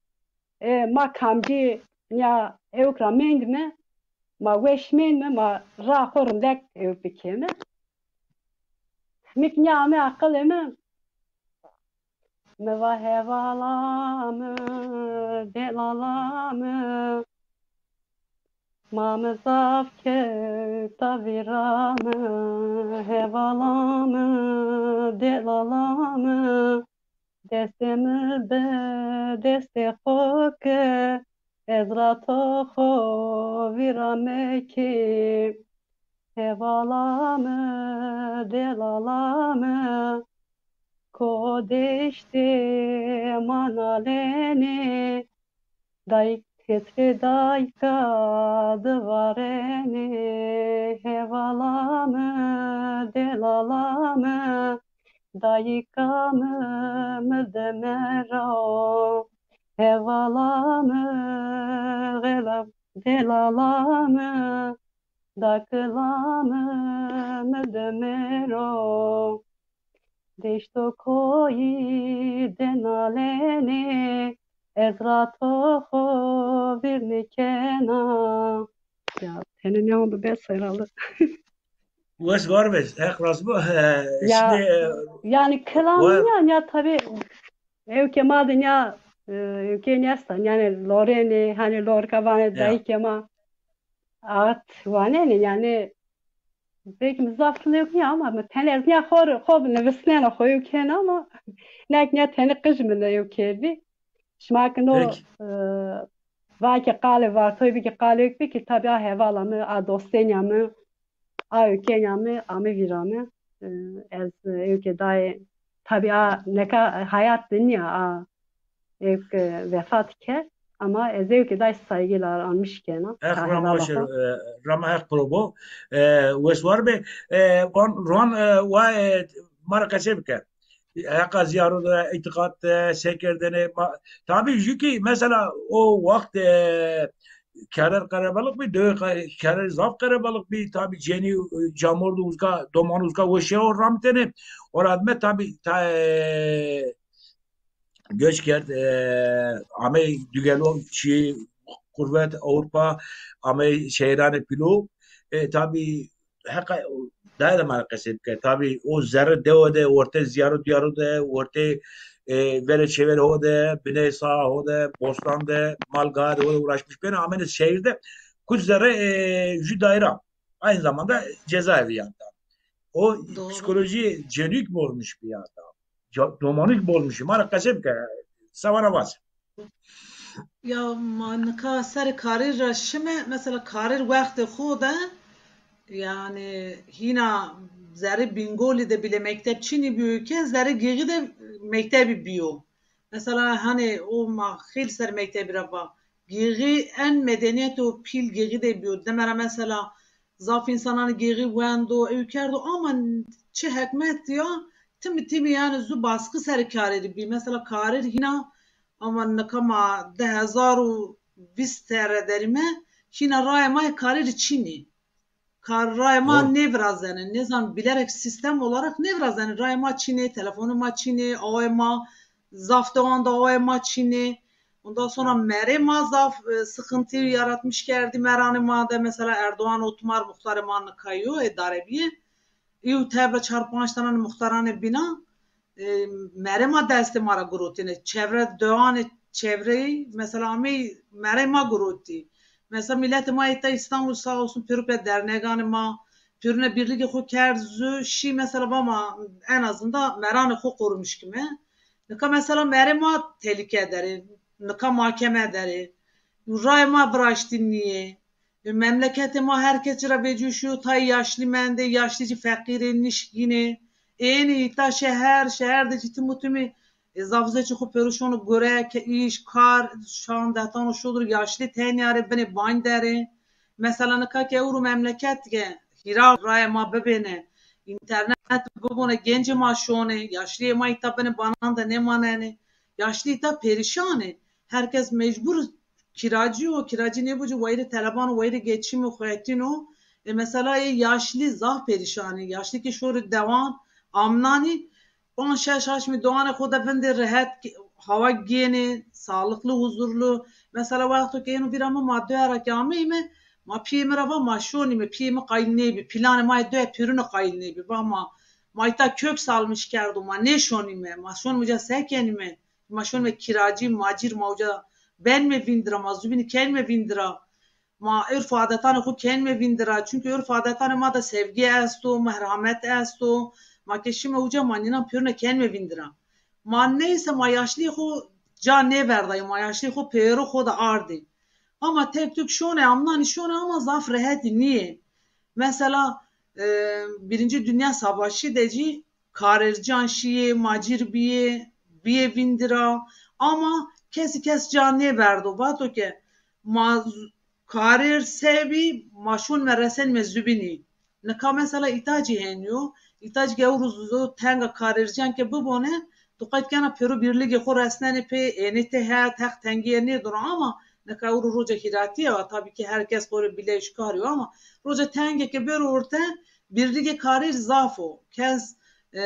e, ma kamcî nia ewk ra mendîme, ma weş mendîme, ma ra xo rindek ewk bikeme. Mi ki nia ame aqilê mi, mi va hevala mi, delala mi, ma mi zaf kewta vîra mi, hevala mi, delala mi, destê mi bi destê xo ke, ez ra to xo vîra mekî. Hevala mi, delala mi, ko deştê ma nalenê, dayik têtrê dayika di varenê. Hevala mi, delala mi, dayika mi, mi de mera o. Hevala mi, xela, delala mi, dakila mi, mi de mero. Deşto koyî de nalenê, ez ra to xo vîr nêkena. Ya, tenê nîya bi bes herhalde. Wes var be, Heq razî bo. He, ya, şimdi, e, yani kelam var. Ya, ya tabi ewkê ma de nîya, e, ewkê nêsta, yani lorenê, hani lorika vanê, ya, dayikê ma. At wanenê, yani belkî mi zaf rind ewk nîya ama mi tenê ez nîya xo, xo nivisnena, xo ewk kena ama nek nîya tenê qij mi nîya ewk kerdî. Şima ki no, e, va ki qalê Vartoyî bî ki, qalê ewk bî ki, tabi a hevala mi, a dostênîya mi, a ewkênîya mi, ame vîra mi. E, ez ewkê dayê, tabi a neka hayat de nîya, a ewk, e, vefat kerd. Ama ez ewkê dayê saygıyla anmış kena. Heq rama xo, e, rama Heq piro bo. E, wes war be. E, wan, wan, e, wa, e, ma ra qesey bike. Heqa ziyaro de, îtîqat de, sekerdene, ma, tabi jü ki mesela o waxt, e, kerer qerebalix bî, dewê qe-, kerer zaf qerebalix bî, tabi cenî, e, camordî uzka, doman uzka weşe o ramitene, o radme tabi ta, e, göç kerd, e, amey dugelo çî qurvet Avrupa, amey şehîranê pîlo. E, tabi heqa dayê de ma ra qesey bike. Tabi o zerre dewe de, ortê ziyaro diyaro de, ortê, e, verê çêverê ho de, biney saha ho de, bostan de, mal gayê ho de uğraşmış bena, amêne şehîr de. Kuç zerre, e, jü dayra. Aynı zamanda cezaevi yanında. O psikoloji cenîk bozmuş bir adam. Ca-, domanîk bozmuşî. Ma ra qesey bike, se vana vaz. Ya ma nika serê karîr ra şime, mesela karîr wextê xo de, yani hîna zerrê Bîngolî de bîle mekteb çinî bîyo ke, zerrê Gêxî de mektebî bîyo. Mesela hani o ma xêl ser mektebî ra va. Gêxî en medenîyeto pîl Gêxî de bîyo. Deme ra mesela zaf însananê Gêxî wendo, ew kerdo ama çi hekmet ya, timî timî yani zu baskı serê karêrî bî. Mesela karêr hîna ama nika ma di hezar û vîst terre derîme, hîna rayê ma yê karêrî çinî. Kar rayê ma nêvirazenê, nêzan bilerek sistem olarak nêvirazenê. Rayê ma çinê, telefonê ma çinê, awayê ma zaf dewan de awayê ma çinê. Ondan sonra merê ma zaf, e, sıkıntı yaratmış kerdî meranê ma de. Mesela Erdoğan Otmar muxtarê ma nika yo, ê dare bîye. Îw tevra çar panc tananê muxtaranê bîna, e, merê ma destê ma ra girotêne. Çevre dewanê çevreyî, mesela ameyî merey ma girotî. Mesela miletê ma ê ta Îstanbul sağ olsun pêro pê derneganê ma, pêrune birlîgê xo kerd zu, şî mesela va ma en azından meranê xo qorumîş kime. Nika mesela merê ma telîke der ê, nika mahkeme der ê. Rayê ma viraştî nîyê. E, memleketê ma her kes ci ra vecîyo şîyo, tayê yaşlî mendê, yaşlî ci feqîr ê, nişkînê. Ê ênê îta şeher, şeher de ci tim û timî, e, zafzewcê xo pêro şono gore, ke îş, kar, şan detano şodir, yaşlî tenya rê binê banc der ê. Mesela nika ke ewro memleket ke hîra rayê ma bibêne, înternet bibone, gencê ma şonê, yaşlîyê ma îta binê banan de nêmanenê. Yaşlî îta perîşan ê. Her kes mecbur kiracî yo, kiracî nêbo ci wayîrê teleban o, wayîrê geçîm o, xo etîn o. E, mesela ê yaşlî zaf perîşan ê. Yaşlî ke şorê dewan, amnanî, panc, şeş, haşt mî dowanê xo de vindê rehet ke-, hawa gênê, sağlıklı, huzurlu. Mesela wexto ke êno vîra mi, ma doya ra ke ameyîme, ma pîyê mi ra va ma şonîme, pîyê mi qayîl nêbî, planê ma yê doya pêrune qayîl nêbî. Va ma, ma îta kök salmış kerdo, ma nêşonîme, ma şonîme uca se kenîme? Ma şonîme kiracî, macîr, ma uca benîme vîndira, ma zubînî kenîme vîndira. Ma urf û adetanê xo kenîme vîndira. Çunkî urf û adetanê ma de sevgî esto, merhamet esto. Ma ke şîme uca ma nînan pêrune kenîme vîndira. Ma neyse ma yaşlîyê xo ca nêverdayî, ma yaşlîyê xo pêro xo de ardî. Ama tek tuk şonê, amnanî şonê ama zaf rehetî nîyê. Mesela, e, Birinci Dünya Savaşı de cî karêrcan şîyê, macîr bîyê, bîyê vîndira. Ama kesî kes ca nêverdo. Vato ke ma z-, karêr se bî, ma şonîme resenîme zubînî. Nika mesela îta cî henî yo. Îta cî ke ewro zo tenga karêrcan ke bibone, tu qet kena pêro birlîgê xo resnenê pê, ênê têhet, heq tengîye nêdiro ama nika ewro roca hîratî ya, tabî ke her kes xo rê bîle şikar yo ama roca tenge ke bêro orte, birlîgê karêr zaf o. Kes, e,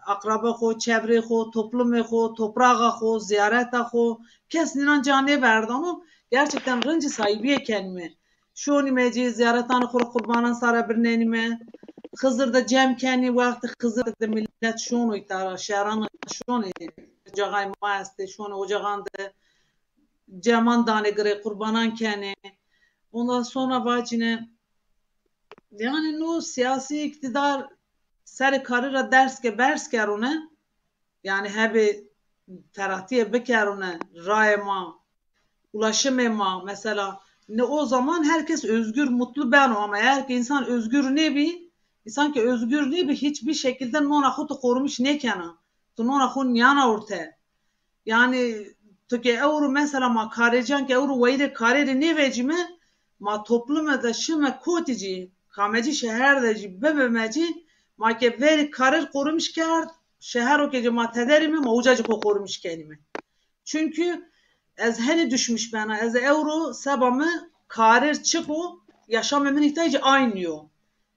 aqraba xo, çevrê xo, toplumê xo, topraxa xo, ziyareta xo, kes nînan ca nêverdano. Gerçekten rincî sahîbîye kenîme. Şonîme cî, ziyaretanê xo rê qurbanan sare birnenîme. Xizir de cem kenî, wextê Xizir de milet şono îta ra, şeran şonê, ocaxay ma estê, şonê ocaxan de ceman danê girê, qurbanan kenê. Ondan sonra vacîne, yanî no siyasî îktîdar serê karî ra ders ke berz kerone, yanî hebê feratîye bikerone, rayê ma, ulaşımê ma, mesela, ne o zaman herkes özgür, mutlu beno ama eğer ki insan özgür nêbî, insan ki özgür nêbî, hiçbir şekilde nona xo tu qorumîş nêkena. Tu nona xo nîyana orte. Yanî tu ke ewro mesela ma karêcan ke ewro wayîrê karêrî nêvecîme, ma toplume de şime kotî cî, kamecî şeher de cî bibime cî, ma ke verî karêr qorumîş kerd, şehero ke cî ma tederîme, ma uca cî xo qorumîş kenîme. Çünkü ez henî düşmüş bena, ez ewro seba mi karêr çik o, yaşamê min îtay cî aynî yo.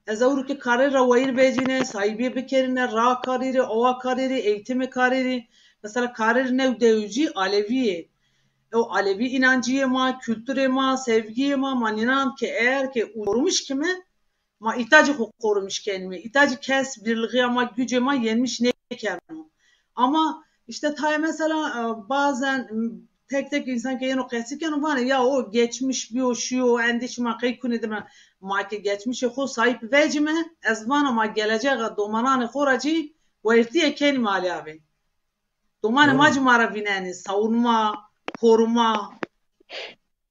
Ez ewro ke karêr ra wayîr vecîne, sahîbîye bikerîne, raa karêrî, awa karêrî, eğitimê karêrî. Mesela karêr new dewicî Alevî yê. Ew Alevî înancîyê ma, kulturê ma, sevgîyê ma, ma nînan ke eğer ke qorumîş kime, ma îta cî xo qorumîş kenîme. Îta cî kes birlixîya ma, gücê ma yenmiş nêkeno. Ama işte tayê mesela, e, bazen, m, tek tek însan ke yeno qesî keno vanê ya o geçmiş bîyo şîyo, endî şima qey kunê dime. Ma ke geçmişê xo sahîp vecîme, ez vana ma gelecexa domananê xo ra cî wayîrtîye kenîme alîyavê. Domanê ma cî ma ra vînenê, savunma, koruma.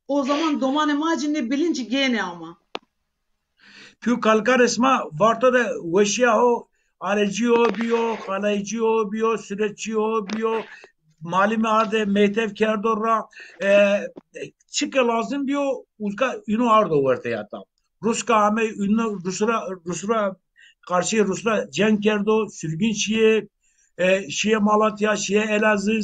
O zaman domanê ma cî nê bilinci gênê ama. Pîyo Kalkarê sima Varto de weşîya ho, Alecî ho bîyo, Xalaycî ho bîyo, Suretçî ho bîyo, malîme arde meytev kerdo ra, e, çike lazim bîyo, uzka îno ardo werte ya tam. Ruska amey, îno Rusra, Rusra qarşî Rusra ceng kerdo, sürgün şîyê, e, şîyê Malatya, şîyê Elazığ,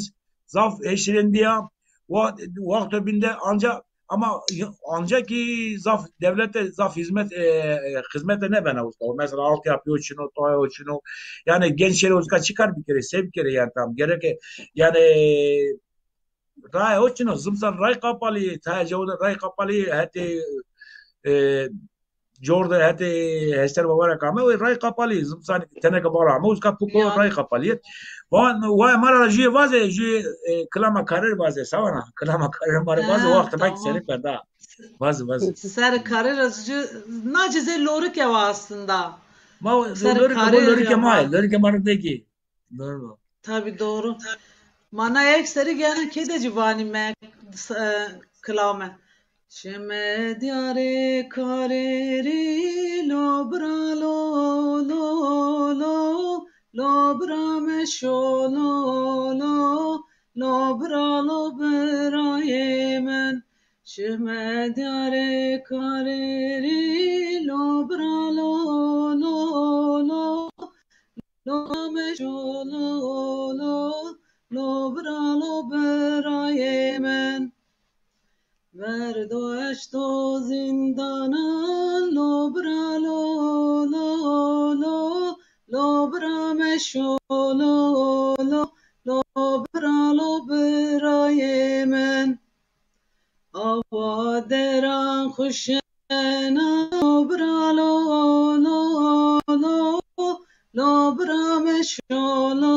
zaf heşrendîya. Wa-, wexto bîn de anca, ama anca ki zaf dewlete zaf hizmet, e, e, xizmete nêbena usta. Mesela altyapı o çin o, tayê o çin o. Yani gençlere uska çi kar bikerê, se bikerê yani tam. Gereke yani rayê o çin o, zimstan ray kapalî, tayê cewo de ray kapalî, hetê, e, cor de hetê Heser Baba ra ke ame, o ray qapalî, zimsanî teneke bala ame, uzka puko ray qapalî. Van, wa ma ra jûye vaze, jûye, e, kilama Karer vaze, sawana, kilama Karer ma ra vaze, wextê ma ki seri perda. Vaze, vaze. Ser Karer ra jû, na cizê lorike wa aslında. Ma lorike, ma lorike ma, lorike ma ra deki. Doğru. Tabii, doğru. Mana ek seri gene kede ci vanîme, e, kilame. Şime diyarê Karerî lo bira lo, lo, lo, lo bira meşo lo, lo, lo bira lo birayê min. Şime diyarê Karerî lo bira lo, lo, lo, lo meşo lo, lo, lo bira lo birayê min. Verdo eşto zindanan lo bira lo, lo, lo, lo bira meşo lo, lo, lo bira lo birayê min. Awa deran xuşena lo bira lo, lo, lo, lo bira meşo lo,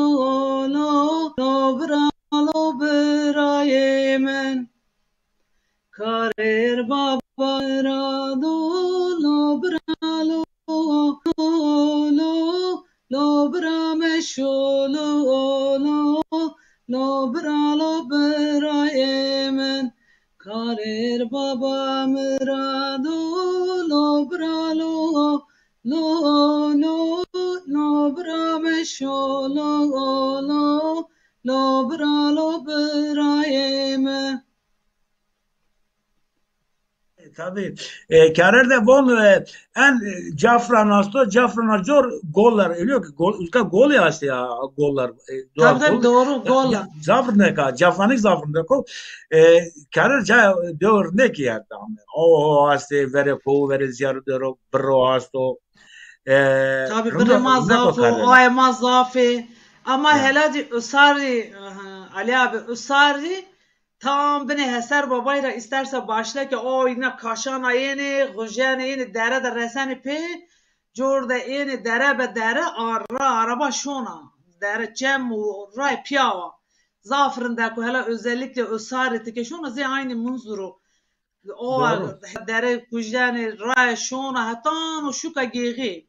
lo, lo bira lo birayê min. Karer baba ra do lo bira lo, lo, lo, lo bira meşo lo, lo, lo bira lo birayê min. Karer baba mi ra do lo bira lo, lo, lo, lo bira meşo lo, lo, lo bira lo birayê min. Tabii. E, Karer de von, e, en, e, Cafran asto, Cafran a cor goller, e, yok, gol, uska goli asto ya, goller. E, tabii, tabii, doğru, goller. Cafrindeka, Cafranik Cafrindeko. E, Karer ca dewr ne ki ya tamam. O, o asto, vere ko, vere ziyarı dero, bro asto. E, tabii, bırrê ma zaf o, aye ma zaf ê. Ama hela di usarî, aha, Ali abi, usarî tam binê Heser Babay ra îsterse başle ke o îna kaşana yenê, xujenê yenê, dere de resenê pê, cor de ênê dere be dere, ara, araba şona. Dere çem û ray pîya wa. Zaf rindek o, hela özellikle usarî ti ke şona zê aynî munzur o. O dere kujenê, raye şona, hetan o şuka gêxî.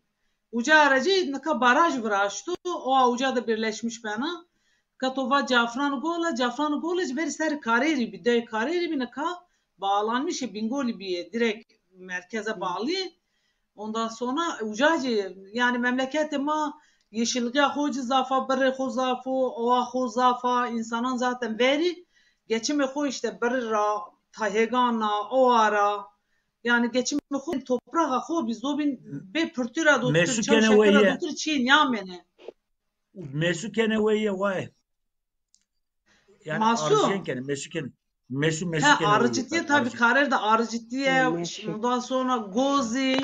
Uca ra cî nika baraj viraşto, o uca de birleşmiş bena. Nika to va Cafran Gola, Cafran Gola cî verî ser Karerî bî, dey Karerî bî, nika bağlanmış e, Bingolî bîye, direkt merkeze bağlı. Ondan sonra uca cî, yani memleketê ma yeşilliğe xo cî zaf a, birrê xo zaf o, owa xo zaf a, insanan zaten verî geçimê xo işte birrî ra, tahêgan ra, owa ra, yani geçimê xo, topraxa xo bî, zobîn bê pirtû ra dotir, çew şekir ra dotir çî nîyamêne. Mesu kenê weye way. Yani arıcıyen kenê, mesu kenê. Mesu, mesu kenê weye. Arıcıtiye tabii, Karer de arıcıtiye, ondan sonra gozî,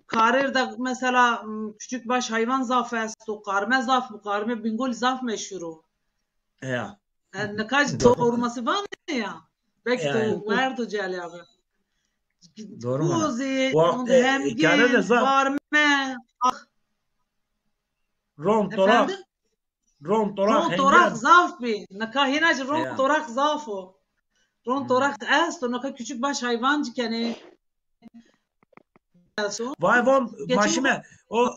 Karer de mesela, m, küçük baş hayvan zaf esto, qarme zaf, bu qarme Bingolî zaf meşhur o. Ya. E, nika cî doğru. Doğru. Sorması var mı ya? Belki ya, to verdo cî Ali abi. Doğru. Gozî, onda e, hemgîn, qarme, ah. Ron torak. Ron torak, ron torak zaf bî. Nika hîna cî ron torak zaf o. Ron torak esto, nika küçük baş hayvan cî kenê. Vay von, ma şime, o,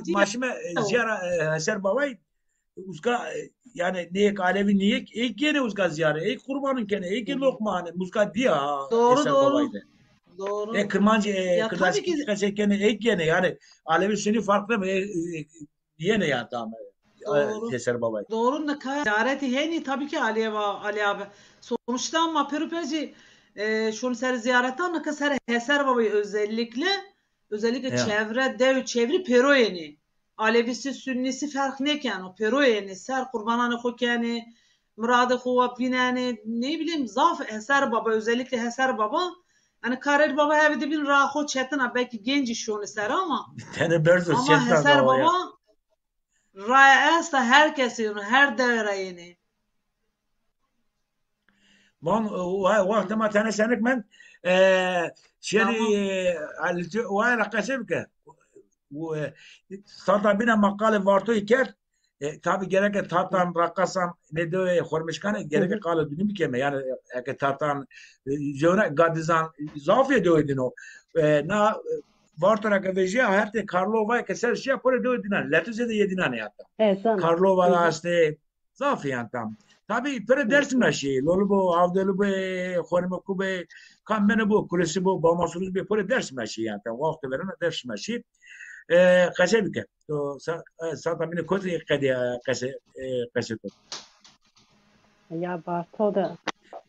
ma şime, e, ziyara, e, Heser Babay, uzka, e, yani nêyek Alevi nêyek, ey gênê uzka ziyare, ey qurbanin kenê, ey gê loqma anê, uzka dîya Heser Babay de. Doğru. E, Kirmancî, e, Kırdaskî qesey kenê, ey gênê, yani Alevi Sunî fark nême, e, e, yenê ya tam, e, Heser Babay. Doğru, nika ziyaretî henî tabii ki Ali abi, Ali abi. Sonuçta ama pêro pê cî, e, şon ser ziyaretan nika ser Heser Babay özellikle, özellikle çevre, dew çevrî pêro yenê. Alevisi, Sunnisi ferq nêkeno, pêro yenê, ser qurbananê xo kenê, miradê xo wa vînenê, ne bileyim, zaf Heser Baba, özellikle Heser Baba, yani Karer Baba hevdî bîn ra xo çetin a, belkî gencî şonê ser ama. Tenê berzo ama çetin Heser Baba, raye esta, her kesî yenê, her dewe ra yenê. Van, e, wa-, wextê ma tene senik mend. E, şerî, Tamam. E, Halî, wa ra qesey bike. E, sata bîne ma qalê Vartoyî kerd. E, tabî gereke tatan, raqasan, nê dewê Xormeşkan, gereke Hı hı. qalê dînî bikeme. Yanî, eke tatan, e, zewne gadizan, zafî dewê dîno. E, na, e, Varto ra ke vejîya, hetê Karlova ke ser şîya, porê dewê dînan. Letuzê de yê dînan ya tam. E, zana. Karlova Hı da hı. estê, zafî yan tam. Tabî pere Hı Dêrsim ra hı. şî. Loli bo, Avdeli bo, Xormekû bo, kam bene bo, Kulesi bo, Bamasruz bo, porê Dêrsim ra şî yan tam. Wexto verena Dêrsim ra şî. E, qesey bike. To sa-, e, sata bîne kotî qedîya qese, e, qese to. Ya Varto de.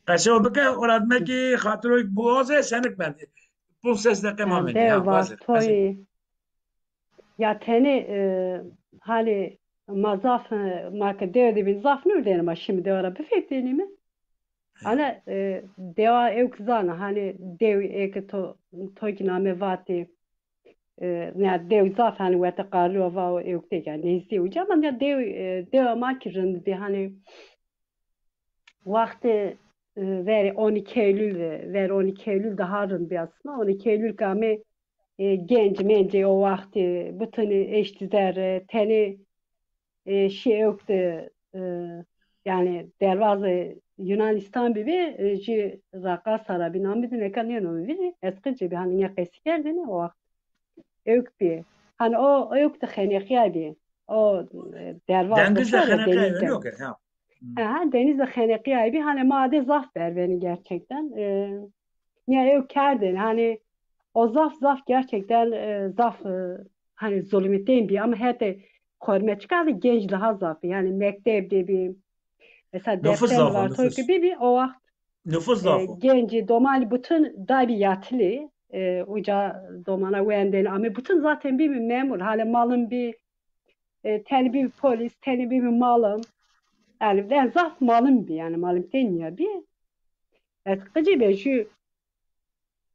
Qese o bike, ora dime ki xatiro boğaze senik ben. Ponc ses deqe ma mende. Ya, vaze, Vartoyî. Ya tenê, e, halî ma zaf, e, ma ke dewe de bîn zaf nurdêne ma şimdi dewe ra bifekdênîme. Ana, e, dewa ewk zana, hani dew eke to, to ki name vatî, e, ya dew zaf hani wete Karlova o ewk de ya nêzdî uca, ama ya dew, e, dewa ma ki rind bî, hani wextê, e, verê on iki Eylül, e, ver on iki Eylül daha rind bî aslında. On iki Eylül ki amê, e, genc mencê o wextî, e, butinî eştî zerre, tenê, e, şî ewk de, e, yanî dervazê Yunanîstan bîbî, e, jî Raqasa ra bî, namê de neka nêno mi vîrî, ez qicî bî, hani nîya qesî kerdêne o wext. Ewk bî. Hani o ewk de xeneqîyaybî. O, e, dervaz Dengizde xeneqîyaybî, denizde. Yok, ha. Hı. Ha, denizde xeneqîyaybî. Hani ma de zaf berbenî gerçekten. E, nîya ewk kerdêne. Hani o zaf zaf gerçekten, e, zaf, e, hani zulmîtên bî. Ama hetê Xormeçika de genc daha zaf bî. Yani mekteb de bî. Mesela Nüfus defter zaf o, var, nüfus. Toy ki bîbî o wext Nüfus e, zaf o. Gencî, domanî bütün daybî yatilî, e, uca domana wendên amê. Bütün zaten bîbî memur, hale malin bî, e, tenî bîbî polis, tenî bîbî malin. Yani ben zaf malin bî, yani malin tenya bî. Ez qicî be jü,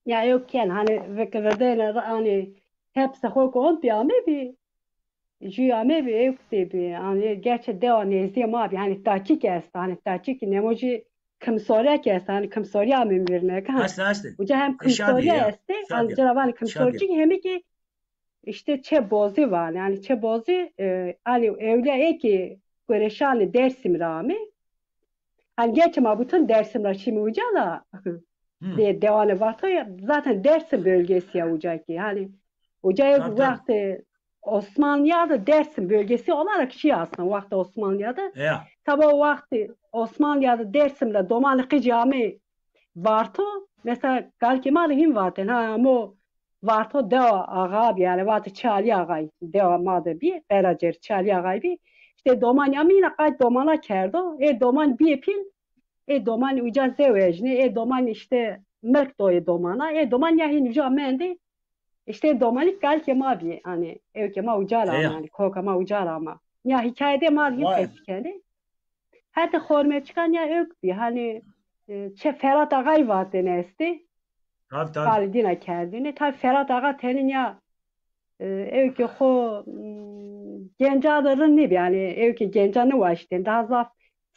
ya yok ken, hani vik-, virdêne, hani hepse xo ki ont bî amê bî. Jü amê bî, ewk de bî. Hani gerçi dewa nêzdîyê ma bî. Hani taçîk esta. Hani taçîk nemo jü kimsoriya ki esta. Hani kimsoriya amê mi vîrine. Esta, esta. Uca hem kimsoriya estê. Hani cira vanê kimsorcî hem ki işte çê bozî vanê. Hani çê bozî, e, hani ewliya ê ki gureşanê Dêrsim ra amê. Hani gerçi ma bütün Dêrsim ra şîme uca da. De, dewanê Vartoyî zaten Dêrsim bölgesi ya uca ki. Hani uca ê wextê Osmanlıya da Dêrsim bölgesi olarak şî aslında wextê Osmanlıya da. Tabi o wextê Osmanlıya da Dêrsim ra domanê qicî amê Varto. Mesela kalkê ma de hîn vaten. Ha, amo Varto dewa axa bî, yani vatê Çalî Axay, dewa ma de bî, Qeracer Çalî Axay bî. İşte domanî amî yine qayt domana kerdo. Ê doman bîyê pîl, ê domanî uca zewecnê, ê domanî işte milk doyê domana, ê doman ya hîn uca mendê. İşte ê domanî kalkê ma bî, hani ewkê ma uca ra ama, hani koka ma uca ra ama. Ya hikayede ma hîn qesî kenê. Hetê Xormeçikan ya ewk bî. Hani, e, çê Ferhat Axay vatêne estê. Tabii, tabii. Qalê dîna kerdêne. Tabii Ferhat Axa tenê ya, e, ewkê xo, m, genca de rind nêbî. Hani ewkê genca nêwaştên. Daha zaf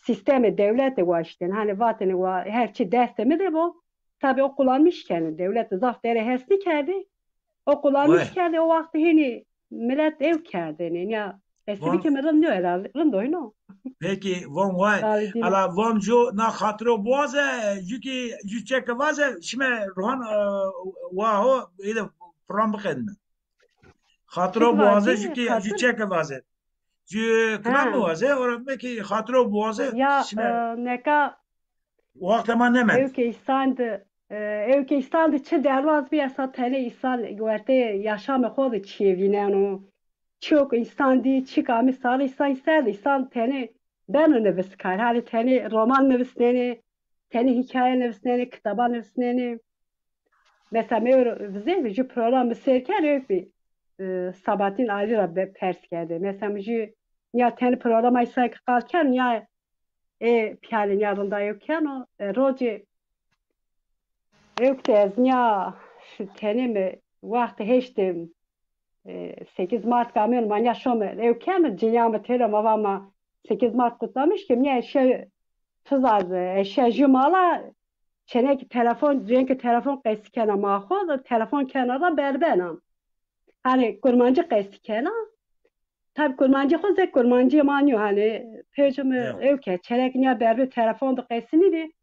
sîstemê dewlete waştên. Hani vatêne wa her çî destê mi de bo. Tabii o kullanmış kenê. Dewlet de zaf derê hes nêkerdê. O kullanmış kerdê, o wextî hênî milet ew kerdêne. Ya, esîbî ke mi rind nîyo herhalde. Rind oyno. Peki, von vay. Ala von jo na xatiro boğaze, ju ki, ju çeke vaze, şime ruhan, e, wa ho, êde program biqedime. Xatiro boğaze, ju ki, ju çeke vaze. Ju kına mı vaze, ora me ki xatiro boğaze, şime. Ya, e, neka Wextê ma nêmend. Ewkê îsan de, e, ewkê îsan de çi derwaz bî, esa tenê îsan wertê yaşamê xo de çîyê vîneno. Çîyo ke îsan dî, çîk amî sarê îsan ser de, îsan tenê beno niviskar. Hanî tenê roman nivisnenê, tenê hîkaye nivisnenê, kitaba nivisnenê. Mesela mi ewro vizêr, jü program mi sêr kerd, ewk bî, e, Sabahattin Ali ra be-, pers kerdê. Mesela mi jü nîya tenê programa îsa ke qal kerd, nîya ê pîyalê nîya rinda ewk keno. E, rocê ewk de ez nîya tenê mi wextê heştê, e, sekiz Mart ke amêno ma nîya şome ewk keme, cinîya mi têro ma va ma sekiz Mart kutlamış ke, nîya şe-, Fiza ez, ez şiya jû mala, çenekî telefon, cênkî telefon qesî kena ma xo, telefon kena ra berbena. Hanî kurmancî qesî kena. Tabî kurmancî xo zê kurmancî ma nîyo, hanî pêjo mi ew ke çerek nîya berbê telefon de qesî nîbî.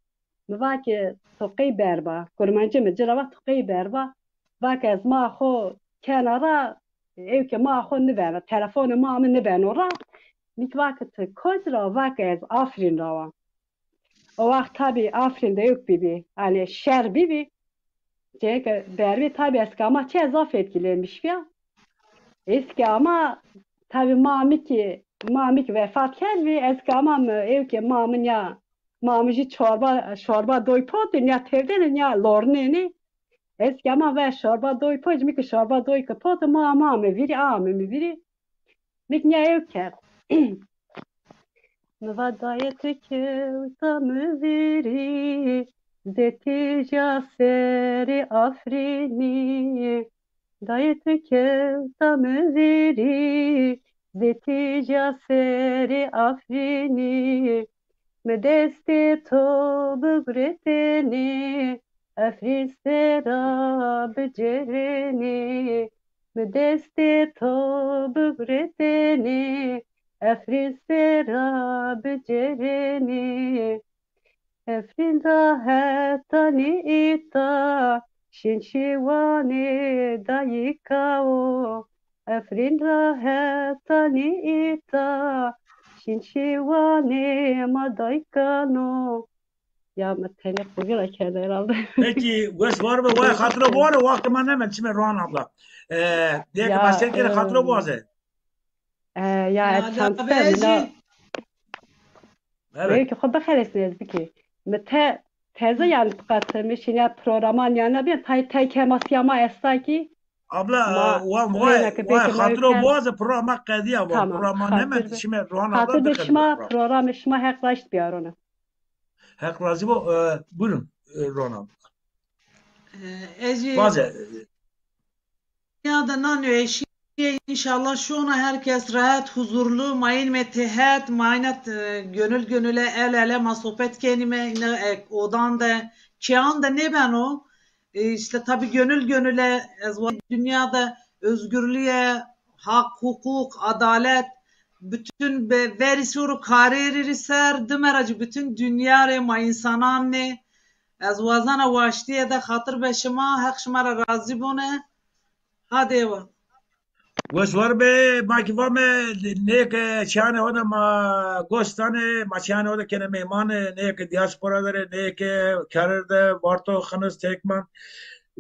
Mi va ke to qey berba. Kurmancî mi ci ra va to qey berba. Va ke ez ma xo kena ra, ew ke ma xo nîbena, telefonê ma mi nîbeno ra. Mi kî va ke ti kotî ra? Va ke ez Afrîn ra wa. O waxt tabî Afrîn de yok bîbî. Hanî şer bîbî. Çêke bervî tabî ez ke ama çi ez zaf etkilenmiş bîya. Ez ke ama tabî ma mi kî, ma mi kî vefat kerdbî. Ez ke ama mi, ew ke ma mi nîya, ma mi jî çorba, şorba doy potî, nîya tevdêne, nîya lornêne. Ez ke ama ve şorba doy potî, mi kî şorba doy ke potî, ma ama mi vîrî, a mi mi vîrî. Mi kî nîya ew kerd. Mi va dayê ti kewta mi vîrî, zê tîja serê Afrînî. Dayê ti kewta mi vîrî, zê tîja serê Afrînî. Mi destê to biguretêne, Efrîn sera bicêrêne. Mi destê to biguretêne, Efrîn sera bicêrêne. Efrîn ra hetanî îta, şîn şîwanê dayîka wo. Efrîn ra hetanî îta, şîn şîwanê ma dayîkan o. Ya mi tenê xo vîra kerde herhalde. Peki, weş war be, way xatiro bore, wextê ma neme, çime Rohan abla. E, diye ki Ya, ma ser kere xatiro em, boğaze. E, ya, ya, et çand ser, mina. Evet. Belki xo bixelesnê ez bikî. Mi te teze yani qatılmış, yine programan yanına bir tay tay kemasya ma esta ki. Abla, ma e, wa, wa, reyna ki wa, belki ma xatiro yüker. Boğaze programa qediya, wa, tamam, programa xatir neme, be. Çime Rohan abla xatir be bixelesnê şima program. Programê şima heq raşt biyarone. Heq razî bo, e, buyurun, e, Rohan abla. E, ez jî Vaze. Dünyada nanyo eşiye, inşallah şona herkes rahat, huzurlu, mayın me tehet, mayına, e, gönül gönüle, el ele ma sohbet kenime, ine, e, odan de, kean de nêbeno. E, işte tabii gönül gönüle, ez wa-, dünyada özgürlüğe, hak, hukuk, adalet, bütün be-, verî sor û karêrî rî ser, dime ra jî bütün dünya rê ma însanan nê. Ez wazena waştîye de xatir be şima, Heq şima ra razî bone. Hadê wa. Weş war be, ma kî vame, nê ke çîyanê ho de ma gos dane, ma çîyanê ho de kene meymanê, nê ke diaspora der ê, nê ke kerir de, Varto, Xinis, Tekman,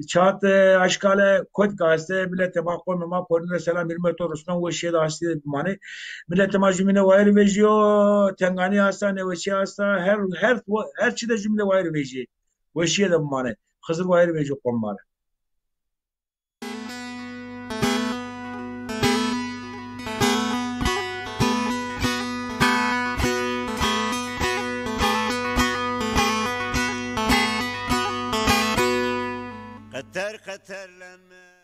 Çat, e, Aşkale, kot ke estê, miletê ma, qomê ma, ponî de selam, hurmet û rusmen, weşîye de, hastîye de bimanê. Miletê ma jumîne wayîr vejîyo, tenganî esta, neweşîye esta, her, her, her çî de jumîne wayîr vejîyê. Weşîye de bimanê. Xizir wayîr vejîyo qomê ma rê. Qeter qeter leme.